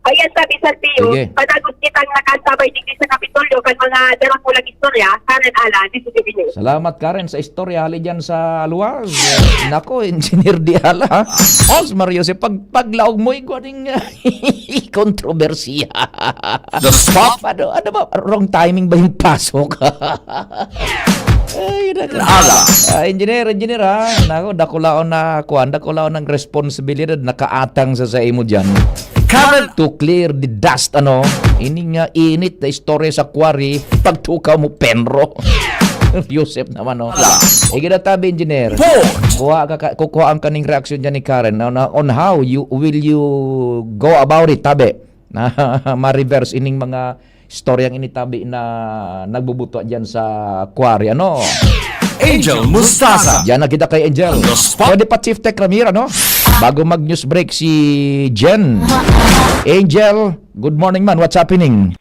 Ayan, sabi Sir Pio, Sige. panagot kitang nakaantabay digdi sa Kapitolyo kan mga darakulang istorya, Karen Alan, D C T V News. Salamat, Karen, sa istorya. Hali dyan sa luwas. Nako, Engineer Diala. Os Mario, si pag, paglaog mo, igwa ning kontrobersiya. The spot. Ano, ano ba? Wrong timing ba yung pasok? Ay, nako. Ala. Ah, engineer, engineer, ha? Nako, dakulaon na, kuwan, dakulaon ng responsibilidad nakaatang sa, sa imo dyan. Karen. To clear the dust, ano? Ini nga init na istorya sa quarry, pagtukaw mo, penro. Yusef naman, no? Ala. Sige na tabi, engineer. Report. Kuha ka, ka, kukuha ang kaning reaksyon dyan ni Karen, no? Na, on how you, will you go about it, tabi? Na ma-reverse ining mga istoryang initabi na nagbubutwa diyan sa quarry, ano? Angel Mustaza. Diyan na kita kay Angel. On the spot. Pwede pa, Chief Tech Ramir, ano? Bago mag-news break si Jen. Angel, good morning man. What's happening?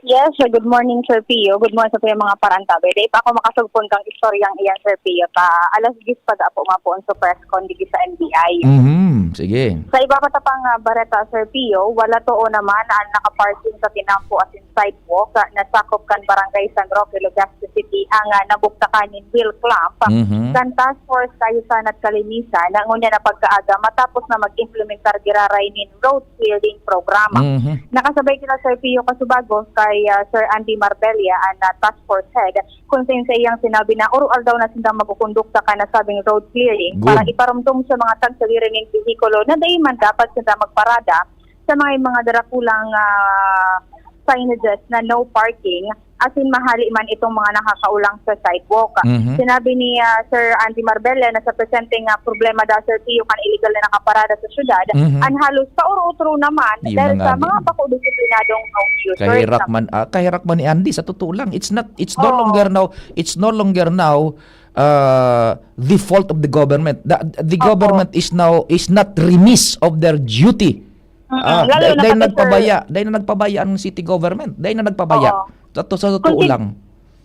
Yes, sir. Good morning, Sir Pio. Good morning sa mga parantabi. Dahil pa ako makasugpon kang istoryang iyan, Sir Pio. Ta alas diyes pa da po mapuon sa press con dito sa N B I. Mhm, sige. Sa iba pa ta pang, ah, bareta, Sir Pio, wala too naman ang nakaparking sa tinampo asin sidewalk, ah, na sakop kan Barangay San Roque, Legazpi City, ang, ah, nabugtakan nin wheel clamp Mhm. kan Task Force Kaayusan at Kalinisan, na ngunyan na pagkaaga matapos na mag-implementar giraray nin road clearing program. Mhm. Nakasabay kita, Sir Pio, kasubago kay, ah, Sir Andy Marbella, ang, ah, Task Force Head, kung sa iyang sinabi na oro-aldaw na sindang magkukondukta kan nasabing road clearing Good. para iparomdom sa mga tagsadiri nin behikulo na dai man dapat sinda magparada sa mga, mga darakulang, ah, signages na no parking, asin mahali man itong mga nakakaulang sa sidewalk. Mhm. Sinabi ni, ah, Sir Andy Marbella na sa presente nga problema daw, Sir Pio, kan illegal na nakaparada sa syudad, Mhm. an halos pauro-otro naman Yun dahil na sa nga, mga di- bako disiplinadong no users Kahirak na man, ah, kahirak man ni Andy, sa totoo lang. It's not, it's no Oo. longer now, it's no longer now, uh, the fault of the government. The, the Opo. government is now, is not remiss of their duty. Mm-mm. Ah, Lalo dahil, na dahil pati, sir, nagpabaya, dahil na nagpabaya ang city government, dahil na nagpabaya. Oo. Sa, sa totoo Consi-, lang.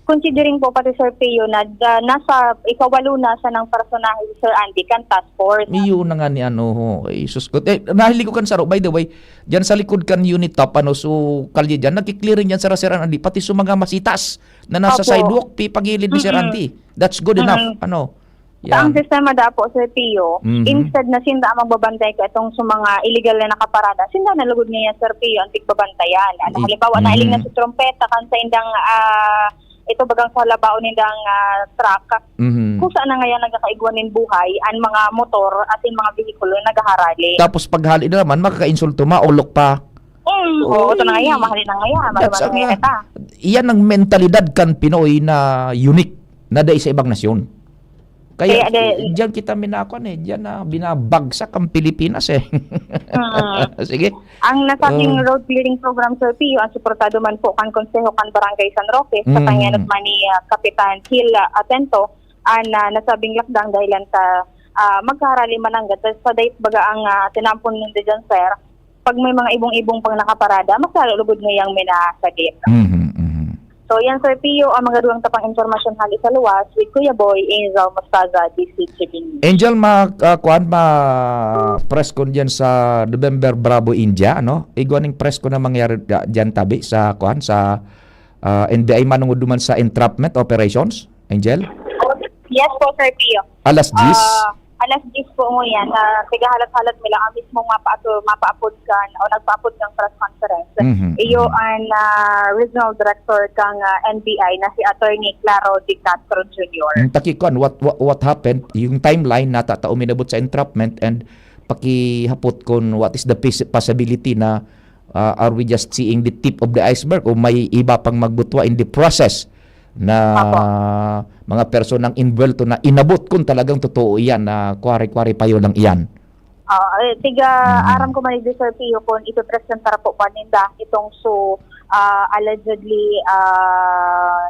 considering po pati, Sir Pio, na, ah, nasa ikawalo na sa nang personahe si Sir Andy kan task force. Iyo na nga ni ano, ho. Ay, sus ko. Eh, nahili ko kan saro, by the way, dyan sa likod kan Unitop, ano, so, kalye dyan, nagki-clearing dyan sa Sir Andy, pati sa mga masitas na nasa Opo. sidewalk, pi-, pagilid ni Sir Mm-mm. Andy. That's good enough. Mm-mm. Ano? Sa ang Yan. sistema da po, Sir Pio, Mhm. instead na sinda ang magbabantay ka itong sa mga illegal na nakaparada, sinda na lugod ngayon, Sir Pio, ang tigbabantayan. Ano, I-, halimbawa, nailing na mhm. sa trompeta, kan sa indang, ah, ito bagang sa labaon nindang, ah, truck, Mhm. kung saan na ngayon nagkakaigwa nin buhay, ang mga motor at yung mga behikulo naghaharali. Tapos paghali na naman, makakainsulto, maolok pa. Mm, oo, Oo, ito na nga yan, Eh, mahali na nga yan, that's mahali ang, na ah, yan, ah. iyan ang mentalidad kan Pinoy na unique, na dai sa ibang nasyon. Kaya, Kaya di- diyan kita minakon eh, diyan na binabagsak ang Pilipinas eh. Mm. Sige. Ang nasabing Oh. road clearing program, Sir Pio, ang suportado man po kan Konseho kan Barangay San Roque, sa Mm. pangenot man ni, ah, Kapitan Gil, ah, Atento, ang, ah, nasabing lakdang dahilan ta, ah, magkaharali mananggad sa, sa dayot baga ang, ah, tinampon ninda dyan, sir. Pag may mga ibong-ibong pang nakaparada, mas lalo lugod ngayang minasadit. Mhm, mhm. So, yan, Sir Pio, ang mga duwang tapang impormasyon hali sa luwas with Kuya Boy, Angel Mostaza, D C Chibing. Angel, ma-, ah, kuwan, ma-press con dyan sa November Bravo India, no? Igwa ning press con na mangyari da-, dyan tabi sa, kuwan, sa, ah, N B I manungod duman sa entrapment operations, Angel? Yes po, Sir Pio. Alas diyes? Ah, alas diyes po mo yan, na tigahalat-halat nila ang mismong mapaato-, mapaapod kan, o nagpaapod kan press conference. Mhm, Iyo mhm. ang, ah, regional director kang, ah, N B I na si Attorney Claro De Castro Junior. Mm, taki kuwan, what, what, what happened, yung timeline na tata uminabot sa entrapment and pakihapot kun what is the pis-, possibility na, ah, are we just seeing the tip of the iceberg o may iba pang magbutwa in the process na Apo. mga personang involved na inabot kung talagang totoo iyan na kwari-kwari payo lang iyan? Ah, eh, tiga Mm. aram ko man ni Sir Pio kung ipipresentar po pa ninda itong so, ah, allegedly, ah,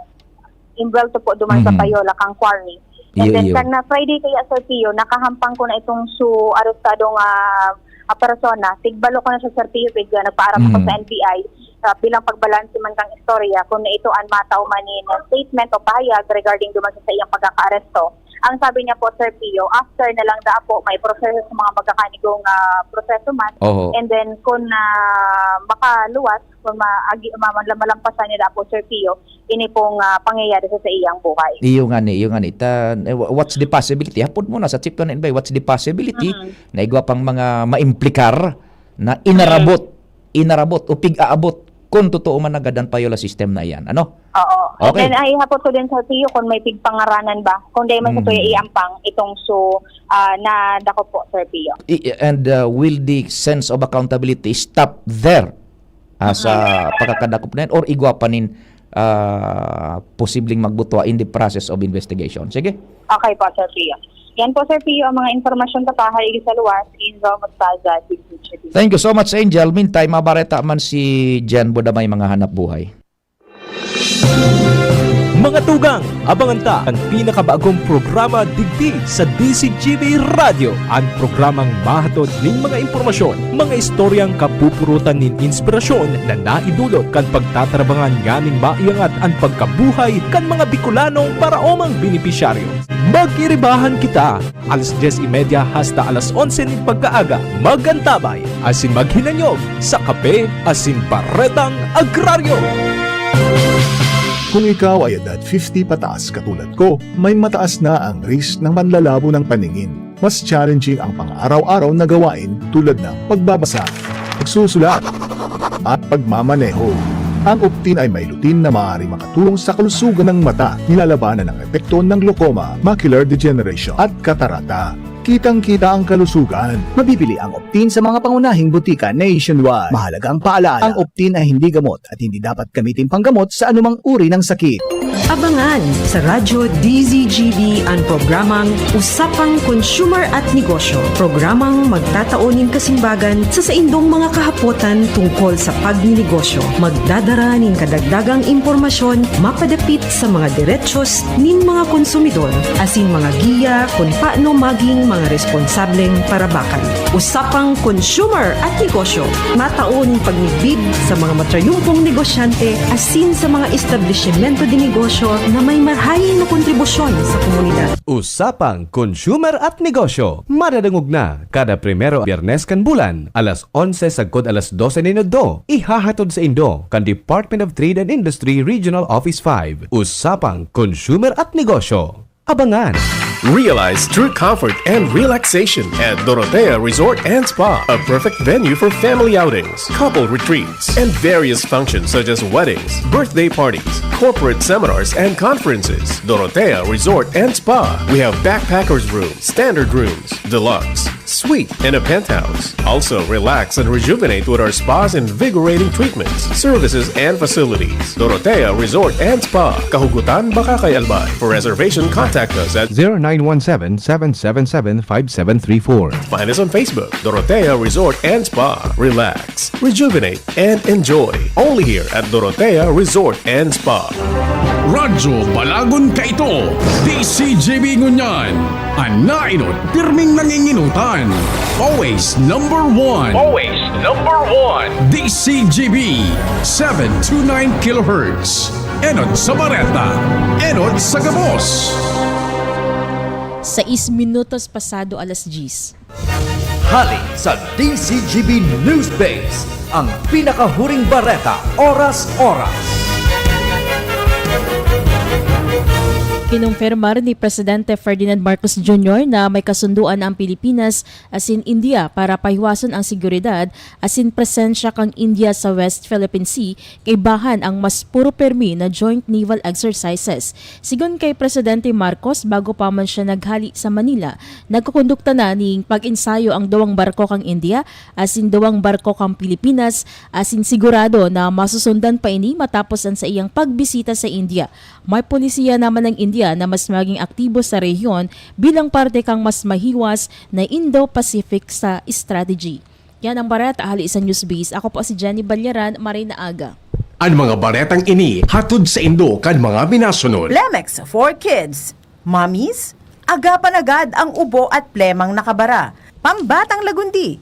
involved po duman sa Mhm. Payola kang quarry. And Iyo, then, iyo. kan na Friday kaya, Sir Pio, nakahampang ko na itong so arestado nga, ah, persona. Tigbalo ko na siya, Sir Pio, pig, ah, nagpaaram ako Mhm. sa N B I, ah, bilang pagbalanse man kang istorya, kung na ito ang matao man ni na statement o pahayag regarding duman sa iyang pagkakaaresto. Ang sabi niya po, Sir Pio, after na lang daa po, may proseso sa mga magkakanigong, ah, proseso man. Oho. And then, kung, ah, makaluwas, kung ma-, agi-, ma-, ma-, malampasan niya daa po, Sir Pio, ini pong, ah, pangyayari sa, sa iyang buhay. Iyo nga ni, iyo nga ni. Ta-, eh, wha-, what's the possibility? Hapon mo na sa Chief Tuan N B I, what's the possibility Mm. na igwa pang mga maimplikar na inarabot, Mm. inarabot o pig-aabot kung totoo man nagad an Payola system na iyan. Ano? Oo. Okay. And then, ay hapot ko din, Sir Pio, kung may pigpangaranan ba, kung dahil man sa tuya iampang itong so, ah, na dako po, Sir Pio. I- and uh, will the sense of accountability stop there, ah, sa pagkakadakop na yan, or igwa pa nin ah, posibleng magbutwa in the process of investigation? Sige. Okay po, Sir Pio. Yan po, Sir Pio, ang mga impormasyon tapahay sa luwas, Angel Mostaza, City. Thank you so much, Angel. Meantime, mabareta man si Jen Budamay, mga hanap buhay. Mga tugang, abangan ta an pinakabagong programa digdi sa D C G B Radyo, an programang mahatod nin mga impormasyon, mga istoryang kapupurutan nin inspirasyon na naidulot kan pagtatarabangan nganing maiangat an pagkabuhay kan mga Bicolanong paraomang benepisyaryo. Magkiribahan kita, alas dyes y media hasta alas onse nin pagkaaga. Mag-antabay asin maghinanyog sa Kape asin Baretang Agraryo. Kung ikaw ay edad fifty pataas katulad ko, may mataas na ang risk ng manlalabo ng paningin. Mas challenging ang pang-araw-araw na gawain tulad ng pagbabasa, pagsusulat, at pagmamaneho. Ang Optin ay may lutein na maaaring makatulong sa kalusugan ng mata, nilalabanan ang epekto ng glaucoma, macular degeneration, at katarata. Kitang-kita ang kalusugan. Mabibili ang Optin sa mga pangunahing butika nationwide. Mahalagang paalala, ang Optin ay hindi gamot at hindi dapat gamitin panggamot sa anumang uri ng sakit. Abangan sa Radyo D Z G B an programang Usapang Consumer at Negosyo, programang magtatao nin kasimbagan sa saindong mga kahapotan tungkol sa pagninegosyo. Magdadara nin kadagdagang impormasyon mapadapit sa mga diretsyon nin mga konsumidor asin mga giya kun paano maging mga responsableng parabakan. Usapang Consumer at Negosyo, matao nin pagmidbid sa mga matrayumpong negosyante asin sa mga establisimento de negosyo na may marahay na kontribusyon sa komunidad. Usapang Consumer at Negosyo, madadangog na kada primero Biyernes kan bulan, alas onse sagkod alas dose nin udto. Ihahatod saindo kan Department of Trade and Industry Regional Office five. Usapang Consumer at Negosyo. Abangan! Realize true comfort and relaxation at Dorotea Resort and Spa, a perfect venue for family outings, couple retreats, and various functions such as weddings, birthday parties, corporate seminars, and conferences. Dorotea Resort and Spa. We have backpackers room, standard rooms, deluxe, suite, and a penthouse. Also, relax and rejuvenate with our spa's invigorating treatments, services, and facilities. Dorotea Resort and Spa, Kahugutan, Bacacay, Albay. For reservation, contact us at zero nine one seven, seven seven seven, five seven three four. Find us on Facebook, Dorotea Resort and Spa. Relax, rejuvenate, and enjoy. Only here at Dorotea Resort and Spa. Radyo Balagon Kaito, D C G B ngunyan. An nainot, pirming nanginginutan. Always number one. Always number one. D C G B, seven two nine kilohertz. Enot sa bareta, enot sa gabos. Sais minutos pasado alas diyes. Hali sa D C G B News Base, ang pinakahuring bareta, oras-oras. Kinumpirmar ni Presidente Ferdinand Marcos Junior na may kasunduan na ang Pilipinas asin India para pahiwason ang seguridad asin presensya kan India sa West Philippine Sea, kaibahan ang mas puro permi na joint naval exercises. Sigon kay Presidente Marcos, bago pa man siya naghali sa Manila, nagkukondukta na ning pag-ensayo ang duwang barko kan India asin duwang barko kan Pilipinas, asin sigurado na masusundan pa ini matapos an saiyang pagbisita sa India. May polisiya naman ang India na mas maging aktibo sa rehiyon bilang parte kan mas mahiwas na Indo-Pacific sa strategy. Yan ang bareta hali sa Newsbase. Ako po si Jenny Balyaran, maray na aga. An mga baretang ini hatod saindo kan mga minasunod. Plemex for Kids. Mommies, agapan agad ang ubo at plemang nakabara. Pambatang lagundi.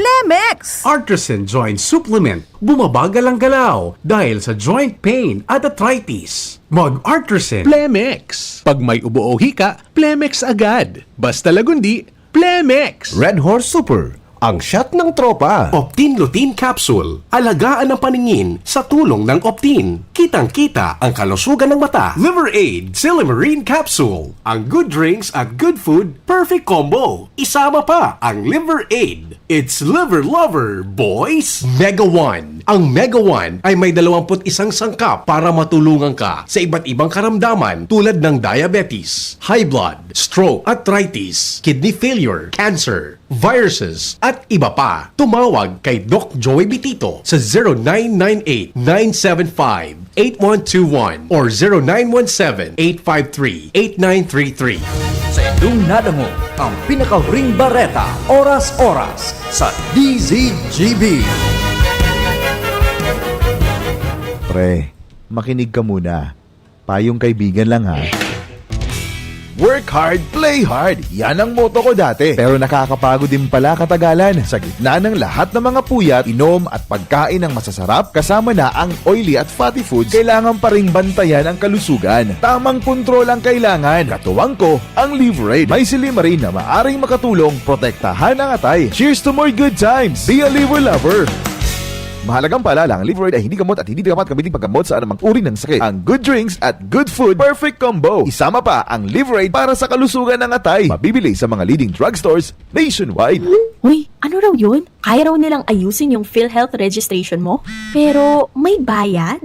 Plemex! Artisan Joint Supplement. Bumabagal ang galaw dahil sa joint pain at arthritis. Mag-Artisan. Plemex. Pag may ubo o hika, Plemex agad. Basta lagundi, Plemex! Red Horse Super, ang shot ng tropa. Optin Lutein Capsule. Alagaan ang paningin sa tulong ng Optin. Kitang-kita ang kalusugan ng mata. Liver Aid, Silymarin Capsule. Ang good drinks at good food, perfect combo. Isama pa ang Liver Aid. It's Liver Lover, boys! Mega One. Ang Mega One ay may dalawampu't isang sangkap para matulungan ka sa iba't ibang karamdaman tulad ng diabetes, high blood, stroke, arthritis, kidney failure, cancer, viruses, at iba pa. Tumawag kay Doc Joey Bitito sa zero nine nine eight, nine seven five, eight one two one or zero nine one seven, eight five three, eight nine three three. Sa inyong nadangog ang pinakahuring bareta, oras-oras, sa D Z G B. Pre, makinig ka muna. Payong kaibigan lang, ha. Work hard, play hard. Yan ang motto ko dati. Pero nakakapagod din pala katagalan. Sa gitna ng lahat ng mga puyat, inom at pagkain ng masasarap, kasama na ang oily at fatty foods, kailangan pa ring bantayan ang kalusugan. Tamang kontrol ang kailangan. Katuwang ko, ang Liverade. May silymarin na maaring makatulong protektahan ang atay. Cheers to more good times! Be a Liver Lover! Mahalagang paalala, ang Liverade ay hindi gamot at hindi dapat gamitin paggamot sa anumang uri ng sakit. Ang good drinks at good food, perfect combo. Isama pa ang Liverade para sa kalusugan ng atay. Mabibili sa mga leading drugstores nationwide. Uy, ano raw yun? Kaya raw nilang ayusin yung PhilHealth registration mo? Pero may bayad?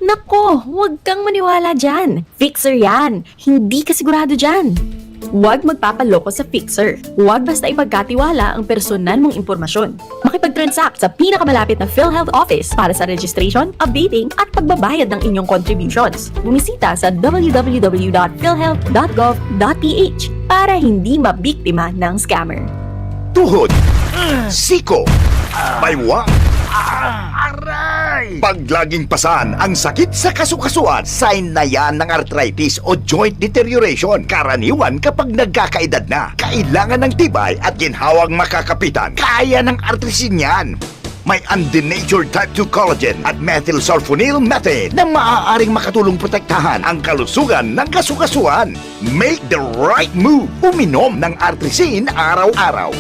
Nako, huwag kang maniwala dyan. Fixer yan. Hindi ka sigurado dyan. Huwag magpapaloko sa Fixer. Huwag basta ipagkatiwala ang personal mong impormasyon. Makipag-transact sa pinakamalapit na PhilHealth office para sa registration, updating, at pagbabayad ng inyong contributions. Bumisita sa w w w dot philhealth dot gov dot p h para hindi mabiktima ng scammer. Tuhod, siko, baywa, aray! Pag laging pasan ang sakit sa kasukasuan, sign na yan ng arthritis o joint deterioration. Karaniwan kapag nagkakaedad na, kailangan ng tibay at ginhawang makakapitan. Kaya ng Artrisin yan. May undenatured type two collagen at methylsulfonyl methane na maaaring makatulong protektahan ang kalusugan ng kasukasuan. Make the right move. Uminom ng Artrisin araw-araw.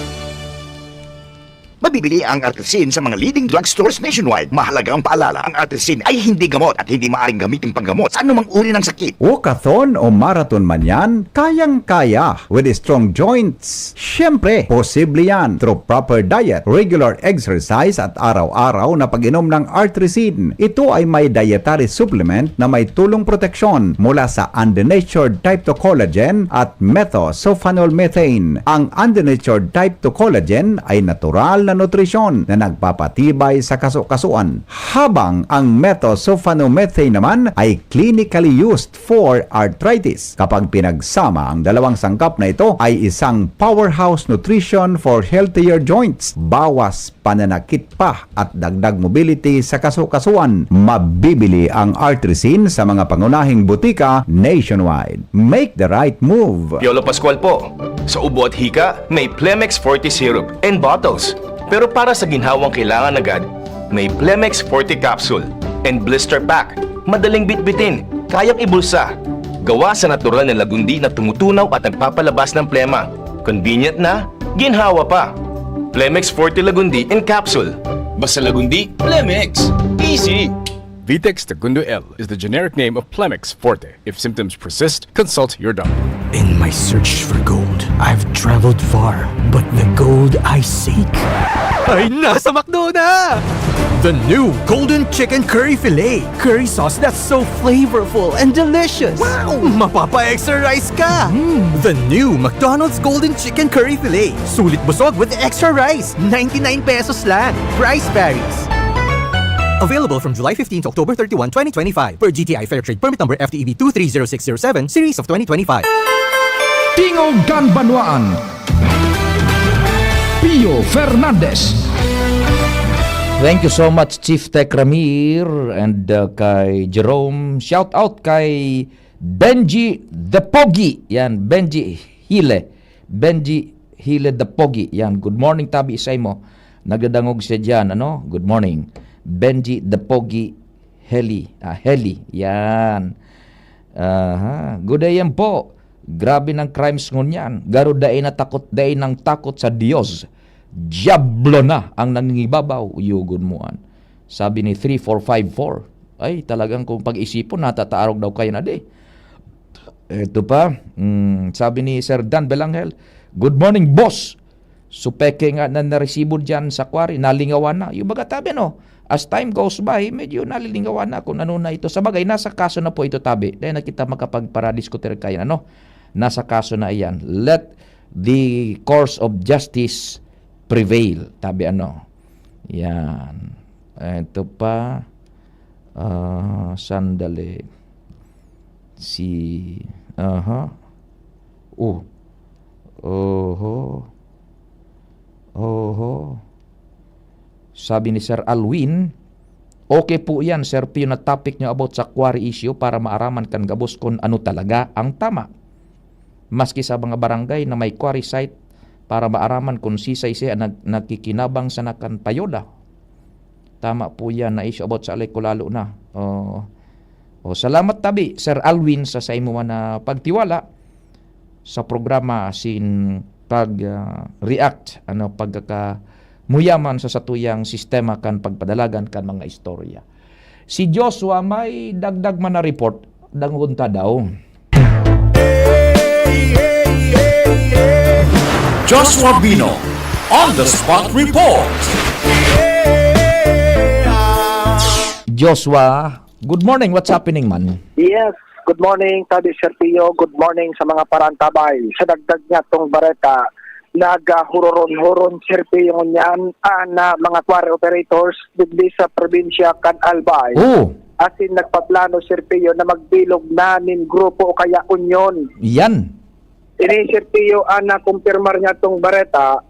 Mabibili ang Artrisin sa mga leading drugstores nationwide. Mahalagang paalala, ang Artrisin ay hindi gamot at hindi maaaring gamitin panggamot sa anumang uri ng sakit. Walkathon o marathon man yan, kayang-kaya with strong joints. Siyempre, posible yan through proper diet, regular exercise at araw-araw na pag-inom ng Artrisin. Ito ay may dietary supplement na may tulong proteksyon mula sa undenatured type two collagen at methosulfonol methane. Ang undenatured type two collagen ay natural na nutrisyon na nagpapatibay sa kasukasuan, habang ang methosulfonomethane naman ay clinically used for arthritis. Kapag pinagsama, ang dalawang sangkap na ito ay isang powerhouse nutrition for healthier joints. Bawas pananakit pa at dagdag mobility sa kasukasuan. Mabibili ang Artrisin sa mga pangunahing butika nationwide. Make the right move! Piolo Pascual po. Sa ubo at hika, may Plemex Forte Syrup and bottles. Pero para sa ginhawang kailangan agad, may Plemex Forte Capsule and Blister Pack. Madaling bitbitin, kayang ibulsa. Gawa sa natural na lagundi na tumutunaw at nagpapalabas ng plema. Convenient na, ginhawa pa. Plemex Forte Lagundi in Capsule. Basta Lagundi, Plemex. Easy! Vitex Tagundo L is the generic name of Plemex Forte. If symptoms persist, consult your doctor. In my search for gold, I've traveled far, but the gold I seek ay nasa McDo na! The new Golden Chicken Curry Filet. Curry sauce that's so flavorful and delicious. Wow! Mapapa-extra rice ka! Mm. The new McDonald's Golden Chicken Curry Filet. Sulit busog with extra rice. Ninety-nine pesos lang. Price varies. Available from July fifteen to October thirty-one, twenty twenty-five, per G T I Fair Trade Permit Number F T E B two three zero six zero seven, Series of twenty twenty-five. Tingog kan Banwaan. Pio Fernandez. Thank you so much, Chief Tech Ramir and, uh, kay Jerome. Shout out kay Benji the Pogi. Yan, Benji Hile. Benji Hile the Pogi. Yan, good morning, tabi sa imo. Nagdadangog siya diyan, ano? Good morning. Benji the Pogi Heli. Ah, Heli. Yan. Aha. Good A M po. Grabe ng crimes ngunyan. Garo dai na takot, dai nang takot sa Dios. Diablo na ang nangingibabaw. Yugod mo an. Sabi ni three four five four. Ay, talagang kung pag-isipon, natataarog daw kayo na di. Ito pa, mm, sabi ni Sir Dan Belangel, "Good morning, boss." So, peke nga na naresibo diyan sa quarry, nalingawan na. Yung baga tabi, no? As time goes by, medyo nalilingawan na kung ano na ito. Sa bagay, nasa kaso na po ito, tabi. Dahil na kita makapagparadiskutir kayan, ano? Nasa kaso na iyan. Let the course of justice prevail, tabi, ano? Yan. Ito pa. Ah, sandali. Si, aha. Oh. Oho. Oho. Sabi ni Sir Alwin, "Okay po yan, Sir Pio, na topic nyo about sa quarry issue para maaraman kan gabos kun ano talaga ang tama. Maski sa mga barangay na may quarry site, para maaraman kung sisay siya nag-, nagkikinabang sa nakan payola." Tama po yan na issue about sa Alay Kulalo na. Oh. Oh, salamat tabi, Sir Alwin, sa saimo man na pagtiwala sa programa sin pag, ah, react, ano, pagkakamuyaman sa satuyang sistema kan pagpadalagan kan mga istorya. Si Joshua may dagdag man na report, dangon ta daw. Joshua Bino, on the spot report. Joshua, good morning. What's happening, man? Yes, good morning, Tabi Sergio. Good morning sa mga parantabay. Sa dagdag niya tong bareta, naghuroron-huron, Sergio, ngunyan, ah, na mga quarry operators digdi sa probinsya kan Albay. Oh, Asin nagpaplano, Sergio, na magbilog na nin grupo o kaya union. Yan. Ini, Sergio, ang nakumpirmar niya tong bareta,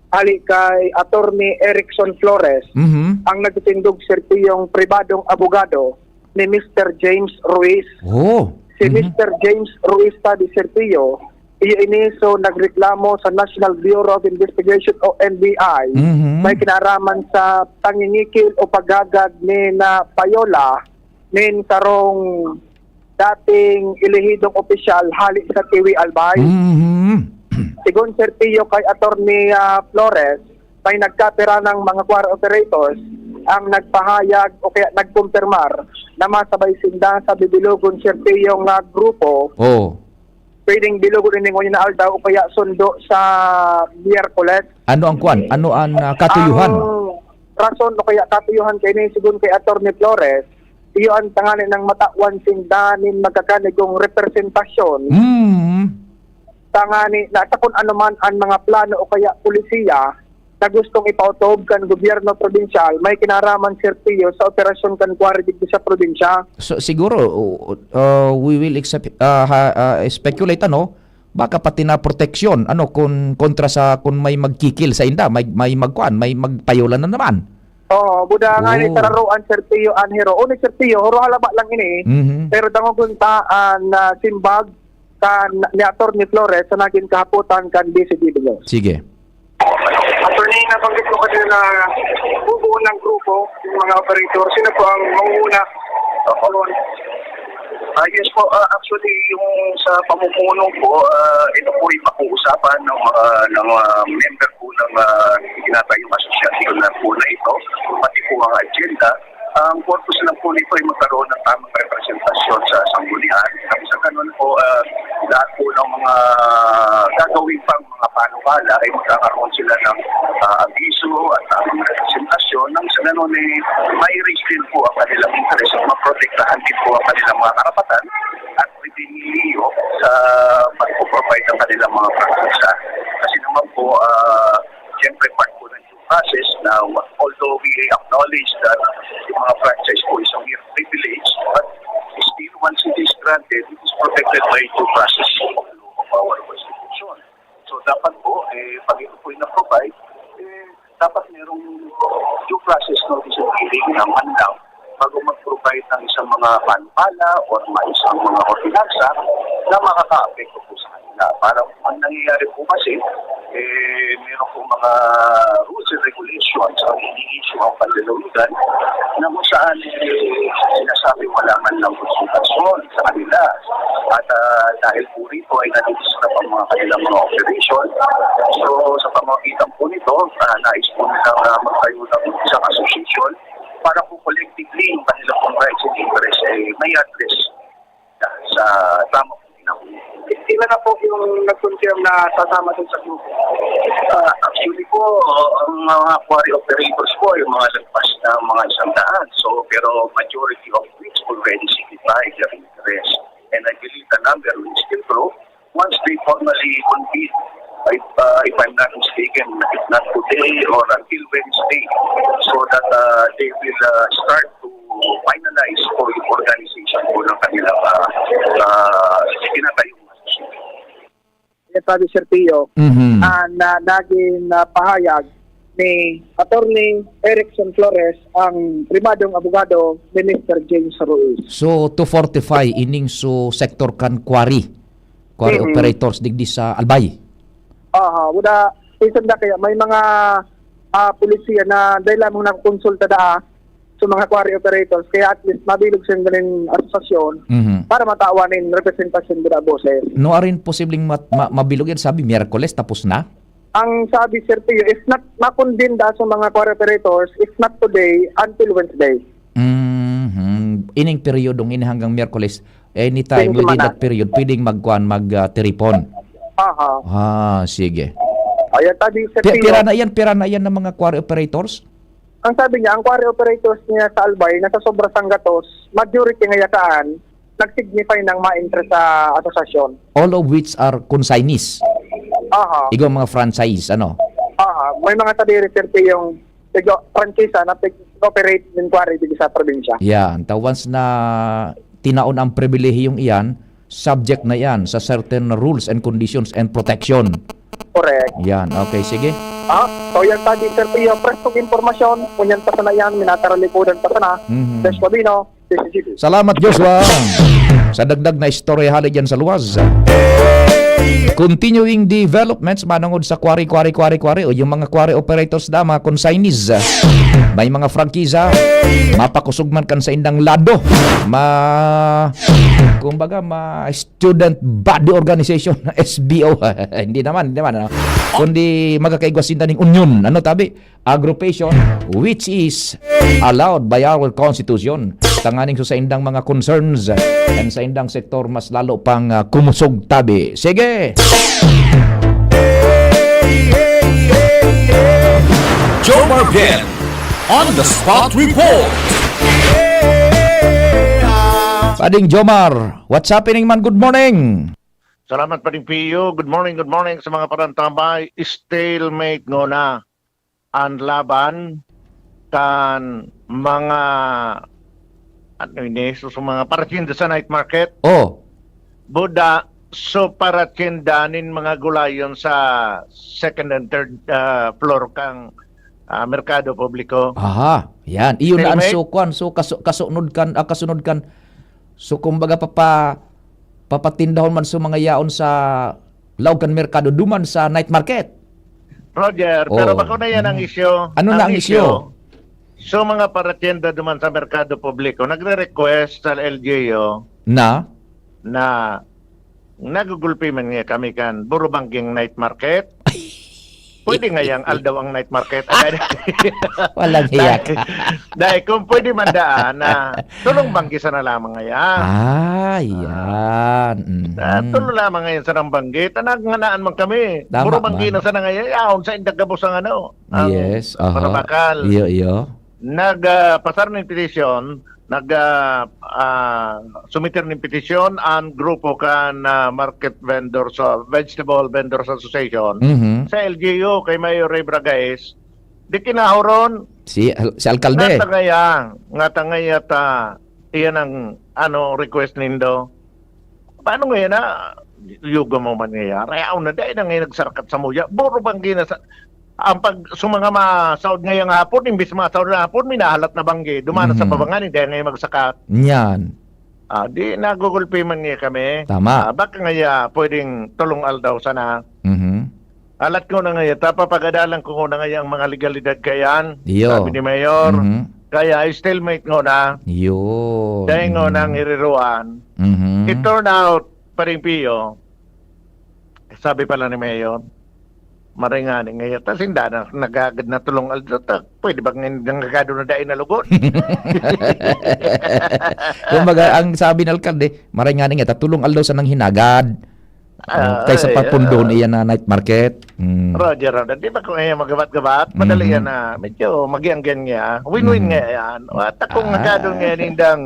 hali kay Attorney Erickson Flores, Mhm. ang nagtitindog, Sergio, yung pribadong abogado ni Mister James Ruiz. Oh. Si Mhm. Mister James Ruiz, Tabi Sergio, iyo ini, so nagreklamo sa National Bureau of Investigation o N B I, Mhm. may kinaraman sa pangingikil o paghagad ni na Payola nin sarong dating elehidong opisyal hali sa Tiwi, Albay. Mhm. Sigon, Sergio, kay Attorney, ah, Flores, may nagkapira ng mga quarry operators ang nagpahayag o kaya nagkumpirmar na masabay sinda sa bibilogon, Sergio, nga grupo. Oh. Pwedeng bilogon ini ngunyan na aldaw o kaya sundo sa Miyerkules. Ano ang kwan? Ano ang, ah, katuyuhan? Ang rason o kaya katuyuhan kaini, sigon kay Attorney Flores, iyo ang tangani ng matawan sinda nin magkakanigong representasyon. Hmm. Tangani na sa kung ano man ang mga plano o kaya polisiya na gustong ipautob kan gobyerno probinsyal, may kinaraman, Sergio, sa operasyon kan quarry digdi sa probinsya. So, siguro, uh, we will except, uh, ha, uh, speculate, ano, baka pati na proteksyon, ano, kun, kontra sa, kun may magkikil sa inda, may, may magkuan, may magpayola na naman. Oo, buda nga ni Oh. Tararuan, Sergio, Anhero. O ni Sergio, huro halaba lang ini. Mhm. Pero dangogon ta ang, ah, simbag kan ni Attorney Flores sa naging kahapotan kan D C D News. Sige. Attorney, nabanggit mo kanina na bubuo ng grupo, yung mga operator. Sino po ang mangunguna? Opo. Ah, yes po, ah, actually, yung sa pamumuno po, ah, ito po ay pag-uusapan ng mga, ng, ah, member po ng, ah, tinatayong asosyasyon na po na ito, pati po ang agenda. Ang purpose lang po nito ay magkaroon ng tamang representasyon sa sanggunian. Nang sa ganun po, ah, lahat po ng mga gagawin pang mga panukala ay magkakaroon sila ng, ah, abiso at tamang representasyon. Nang sa ganun, eh, ma-raise din po ang kanilang interes at maprotektahan din po ang kanilang mga karapatan at pribilehiyo sa pag-provide ng kanilang mga prangkisa. Kasi naman po, ah, siyempre, part po ng due process na, although we acknowledge that yung mga franchise po is a mere privilege, but still, once it is granted, it is protected by due process of law of our constitution. So, dapat po, eh, pag ito po yung na-provide, eh, dapat merong due process notice of hearing na man lang bago mag-provide ng isang mga panukala o ng isang mga ordinansa na makakaapekto po sa kanila. Parang ang nangyayari po kasi, eh, meron po mga rules and regulations ang ini-issue ang panlalawigan na kung saan, eh, sinasabi wala man lang konsultasyon sa kanila. At, ah, dahil po rito ay nadidisrupt ang mga kanilang mga operation. So, sa pamamagitan po nito, ah, nais po nila na magtayo ng isang association para po collectively yung kanilang pong rights and interests ay may address sa tama po. Sila na po yung nag-confirm na sasama dun sa grupo. Ah, actually po, ang mga quarry operators po ay mga lagpas na ng mga isang daan. So, pero majority of which already signified their interest. And I believe the number will still grow once they formally convene. If, uh, if I'm not mistaken, if not today or until Wednesday, so that, uh, they will, uh, start to finalize po yung organization po ng kanilang, uh, uh, tinatayong association. Yan sabi, Sir Pio, Mhm. ah, na naging, ah, pahayag ni Attorney Erickson Flores, ang primadong abogado ni Mister James Ruiz. So, to fortify ining so sector kan quarry, quarry Mhm. operators digdi sa Albay? Aha, wala. Minsan na kaya may mga, ah, polisiya na dahil lamang nakakonsulta daa sa mga quarry operators, kaya at least mabilog sa ganing asosasyon Mhm. para matawan nin representasyon nila boses. No, arin posibleng mat-, ma-, mabilog yan, sabi, Miyerkules, tapos na? Ang sabi, Sir Pio, if not, makundin da sa mga quarry operators, if not today, until Wednesday. Mhm. Ining peryodong ini hanggang Miyerkules, anytime Pwede within semana. that period, pwedeng magkuan, mag, ah, tiripon. Aha. Ah, sige. Ayan, sabi, Sir Pi-, Pio. Pira na yan, pira na yan ng mga quarry operators? Ang sabi niya, ang quarry operators niya sa Albay, nasa sobra sanggatos, majority nga yakaan, nag-signify ng ma-interest sa asosasyon. All of which are consignees? Aha. Igwa mga franchise, ano? Aha. May mga sadiri, Sir Pio, yung igwa, prangkisa na pig-operate ng quarry dito sa probinsya. Yan. Ta once na tinaon ang pribilehiyong iyan, subject na yan sa certain rules and conditions and protection. Correct. Yan. Okay, sige. Ah, so yan sabi, Sir Pio, preskong impormasyon, ngunyan pa sana yan, minataralikodan pa sana. Mhm. Joshua Bino, D C C T. Salamat, Joshua. Sa dagdag na istorya hali dyan sa luwas. Continuing developments manungod sa quarry, quarry, quarry, quarry, o yung mga quarry operators na, mga consignees. May mga prangkisa, mapakusog man kan sa indang lado. Ma-, kumbaga, ma-, student body organization, S B O. Hindi naman, hindi naman, ano? Kundi magkakaigwa sinda ning union. Ano, tabi? Aggregation, which is allowed by our constitution. Tanganing so saindang mga concerns and saindang sektor mas lalo pang, ah, kumusog, tabi. Sige! Jomar Bien on the spot report. Pading Jomar, what's happening man? Good morning. Salamat, Pading Pio. Good morning, good morning sa mga parantabay. Stalemate ngona an laban kan mga, ano ini, so, so mga paratinda sa night market. Oh. Buda, so paratinda nin mga gulayon sa second and third, ah, floor kang, ah, merkado publiko. Aha, yan. Iyon na ang Stalemate? So, kwan, so, kasu-, kasunod kan, ah, kasunod kan, so, kumbaga, papa-, papatindahon man so mga yaon sa laog kan merkado, duman sa night market. Roger, pero Oh. bako na yan ang Mm. isyu. Ano na Ang ang isyu? isyu, so mga paratyenda duman sa merkado publiko, nagre-request sa L G U Na? na nagugulpi man nga kami kan Burubangging Night Market. Pwede ngayang aldaw ang night market. Walang hiya ka. Dahil, dahil kung pwede man daan na tulong banggi sana lamang ngaya. Ah, yan. Ah, Mhm. tulong lamang ngayon sa Rambanggi. Tanag nga naan man kami. Tama Burubangging man. na sana ngayon. Yaon sa indag gabos ang ano, ang Yes, aha. parabakal. Iyo, iyo. Nag, ah, pasar ng petisyon, nag, ah, ah, sumiter ng petisyon ang grupo kan, ah, Market Vendors, ah, Vegetable Vendors Association Mhm. sa L G U kay Mayor Ray Bragais. Di kinahoron. Si al-, si alkalde. Nga tangaya, nga tangaya ta, iyan ang, ano, request nindo. Paano ngayon na, yugo mo man ngayon? Rayaw na, dahil na ngayon nagsarakat sa muya. Buro banggi na sa, ang pag, sa mga masaod ngayong hapon, imbis masaod na hapon, minahalat na banggi. Dumana sa Mhm. pabangan, hindi ngayon magsakat. Yan. Ah, di nagugulpi man niya kami. Tama. Ah, baka ngaya pwedeng tulong aldaw sana. Mhm. Alat ko na ngaya, tapapagadalan ko na ngaya ang mga legalidad kayan, Iyo. sabi ni Mayor. Mhm. Kaya stalemate ko na. Yun. Dahil ko Mhm. nang iriruan. Mhm. It turned out, Paring Pio, sabi pala ni Mayor, maray nga ni ngaya, tas hindi na nagagad na tulong aldaw, ta, pwede ba nga nagagado na dahil na lugod? Kumbaga, ang sabi ng alkalde, maray nga ni ngaya, ta tulong aldaw sa nang hinagad. Ah, kaysa ay, papundon ah. Iyan na night market. Mm. Roger, Roger. Di ba kung, eh, magabat-gabat? Madali Mhm. yan na. Medyo magianggan nga. Win-win Mhm. nga yan. At akong Ah. nagkadon nga nindang,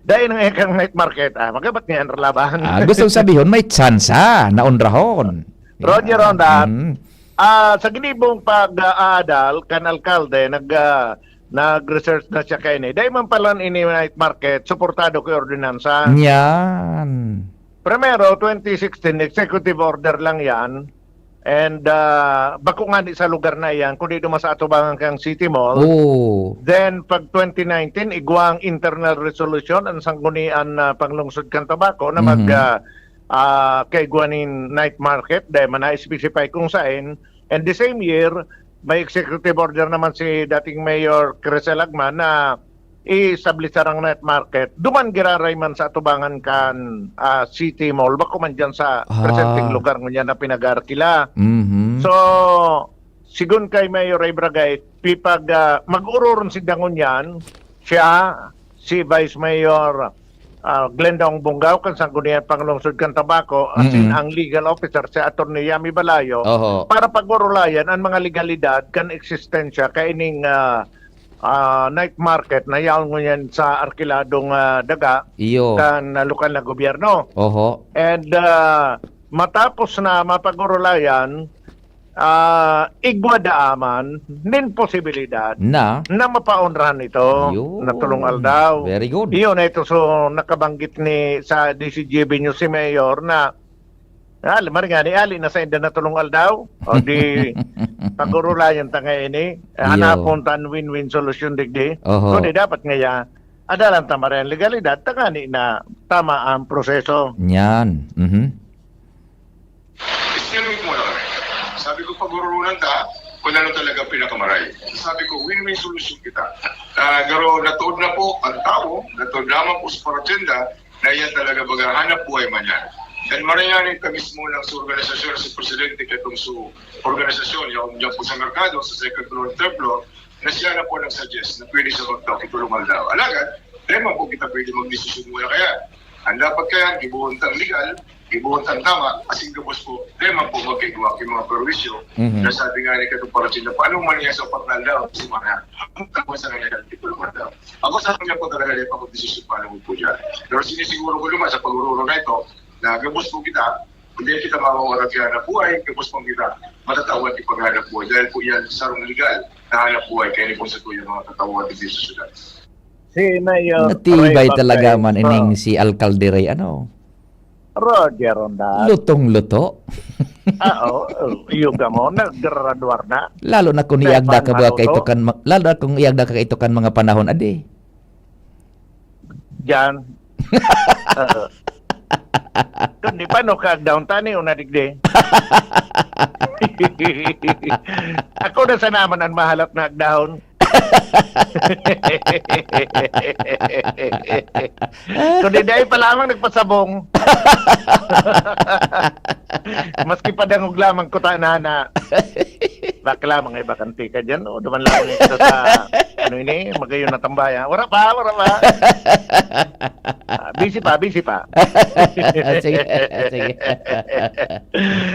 dahil nga kang night market, ah, magabat nga yan, Ralaban. Ah, gusto sabihon, may tsansa na unrahon. Roger, Yeah. Ronda. Mm. Ah, sa ginibong pag-aadal kan alkalde, nag, ah, nag-research na siya kaini. Dai man pala ini night market, suportado ko ordinansa. Yan. Primero, twenty sixteen, executive order lang yan. And, ah, bako nga di sa lugar na iyan, kundi duman sa atubangan kang City Mall. Oo. Then, pag twenty nineteen, igwa ang internal resolution, ang sanggunian na panglungsod kan Tabaco na mag, Mhm. ah, ah, kaigwa nin night market, dahil man na-specify kung saan. And the same year, may executive order naman si dating Mayor Crisel Agman na i-establish sarang night market. Duman giraray man sa atubangan kan, ah, City Mall, bako man dyan sa Ah. presenteng lugar ngunyan na pinag-arkila. Mhm. So, sigon kay Mayor Ray Bragay, pipag, ah, mag-ururon sinda ngunyan, siya, si Vice Mayor, ah, Glenda Ong Bongao, kan Sangguniang Panglungsod kan Tabaco, as in Mm-mm. ang legal officer, si Attorney Yami Balayo, Oho. para pag-urulayan ang mga legalidad kan eksistensya kaining, ah, ah, night market na yaon ngunyan sa arkiladong, ah, daga Iyo. kan, ah, lokal na gobyerno. Oho. And, ah, matapos na mapag-urulayan, ah, igwa daa man nin posibilidad Na? na mapaonrahan ito Yun. na tulong aldaw. Very good. Iyon na ito, so, nakabanggit ni, sa D C G B News si Mayor na, ah, maring ani, ali na sa inda na tulong aldaw. O di, pag-urulayan ta nga ini. Iyo. Hanapon ta an win-win solution digdi. Oho. Kundi dapat ngaya, adalan ta maray an legalidad, tangani na tama ang proseso. Yan. Mhm. Still wait muna kami. Sabi ko, pag-urulan ta kung ano talaga pinakamaray. Sabi ko, win-win solution kita. Ah, pero natuod na po ang tao, natuod naman po sa paragenda na iyan talaga maghahanap buhay man yan. Dahil maray nga rin kami mismo ng sa organisasyon, si Presidente katong sa organisasyon, yung dyan po sa merkado, sa second floor, third floor, na siya na po nag-suggest na pwede siya magtao, itulungan daw. Alagad, dahil man po kita pwede magdesisyon muna kaya. Ang dapat kaya, gibuhon tang legal, gibuhon tang tama, asin gabos po, dahil man po magkaigwa ang mga perwisyo, Mhm. na sabi nga ni Katong Parasin na paano man niya sa upat na aldaw, si Mara, ang tama sa kanya, itulungan daw. Ako sa kanya po talaga, dahil pa magdesisyon paano po dyan. Pero sinisiguro ko naman sa pag-ururo na ito, na gabos po kita, hindi kita mawawala kaya na buhay, gabos po kita, matatawad yung paghanap buhay. Dahil po yan, sarong legal na hanap buhay, kaya ni po sa tuya mga katawad dito sa syudad. Si Mayor Natibay Ray talaga Bagay. man ining Oo. si Alkalde Ray, ano? Roger Ronda. Lutong-luto. Ah, oo. Yuga mo, nagradwar na. Lalo na kung Dahil iagda ka ba maluto? kaito kan ma-, lalo na kung iagda ka kaito kan mga panahon, adi. Diyan. Oo. Kundi paano ka down tani o nadigdi? Ako na sana man ang mahalat na agdahon. Kundi dai pa lamang nagpasabong. Maski padangog lamang kuta na na. Baka lamang ay bakante ka dyan, o duman lamang ito sa, ano ini, magayon na tambayan. Wala pa, wala pa. Ah, busy pa, busy pa. Sige, sige.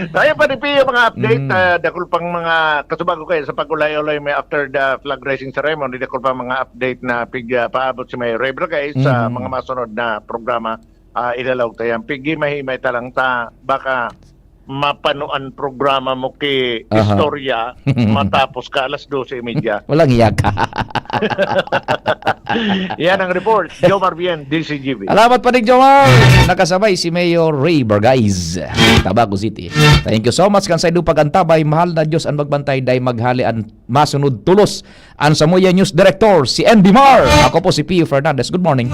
Tayo pa ni Pio, mga update, Mm. ah, dakul pang mga kasubago kayo sa pag-ulay-ulay may after the flag raising ceremony, dakul pang mga update na pig, ah, paabot si Mayor Ray Bragay sa Mm. mga masunod na programa. Ah, ilalaog ta yan. Pigi mahimay ta lang ta, baka mapano an programa mo ki Aha. istorya, matapos ka alas dose y media. Walang iya ka. Yan ang report. Jomar Bien, D C G B. Salamat pa rin, Jomar. Nakasabay si Mayor Ray Bargaiz, Tabaco City. Thank you so much kan sa inyong pag-antabay. Mahal na Diyos ang magbantay, dai maghali an masunod tulos. An samuya News Director, si Andy Mar. Ako po si Pio Fernandez. Good morning.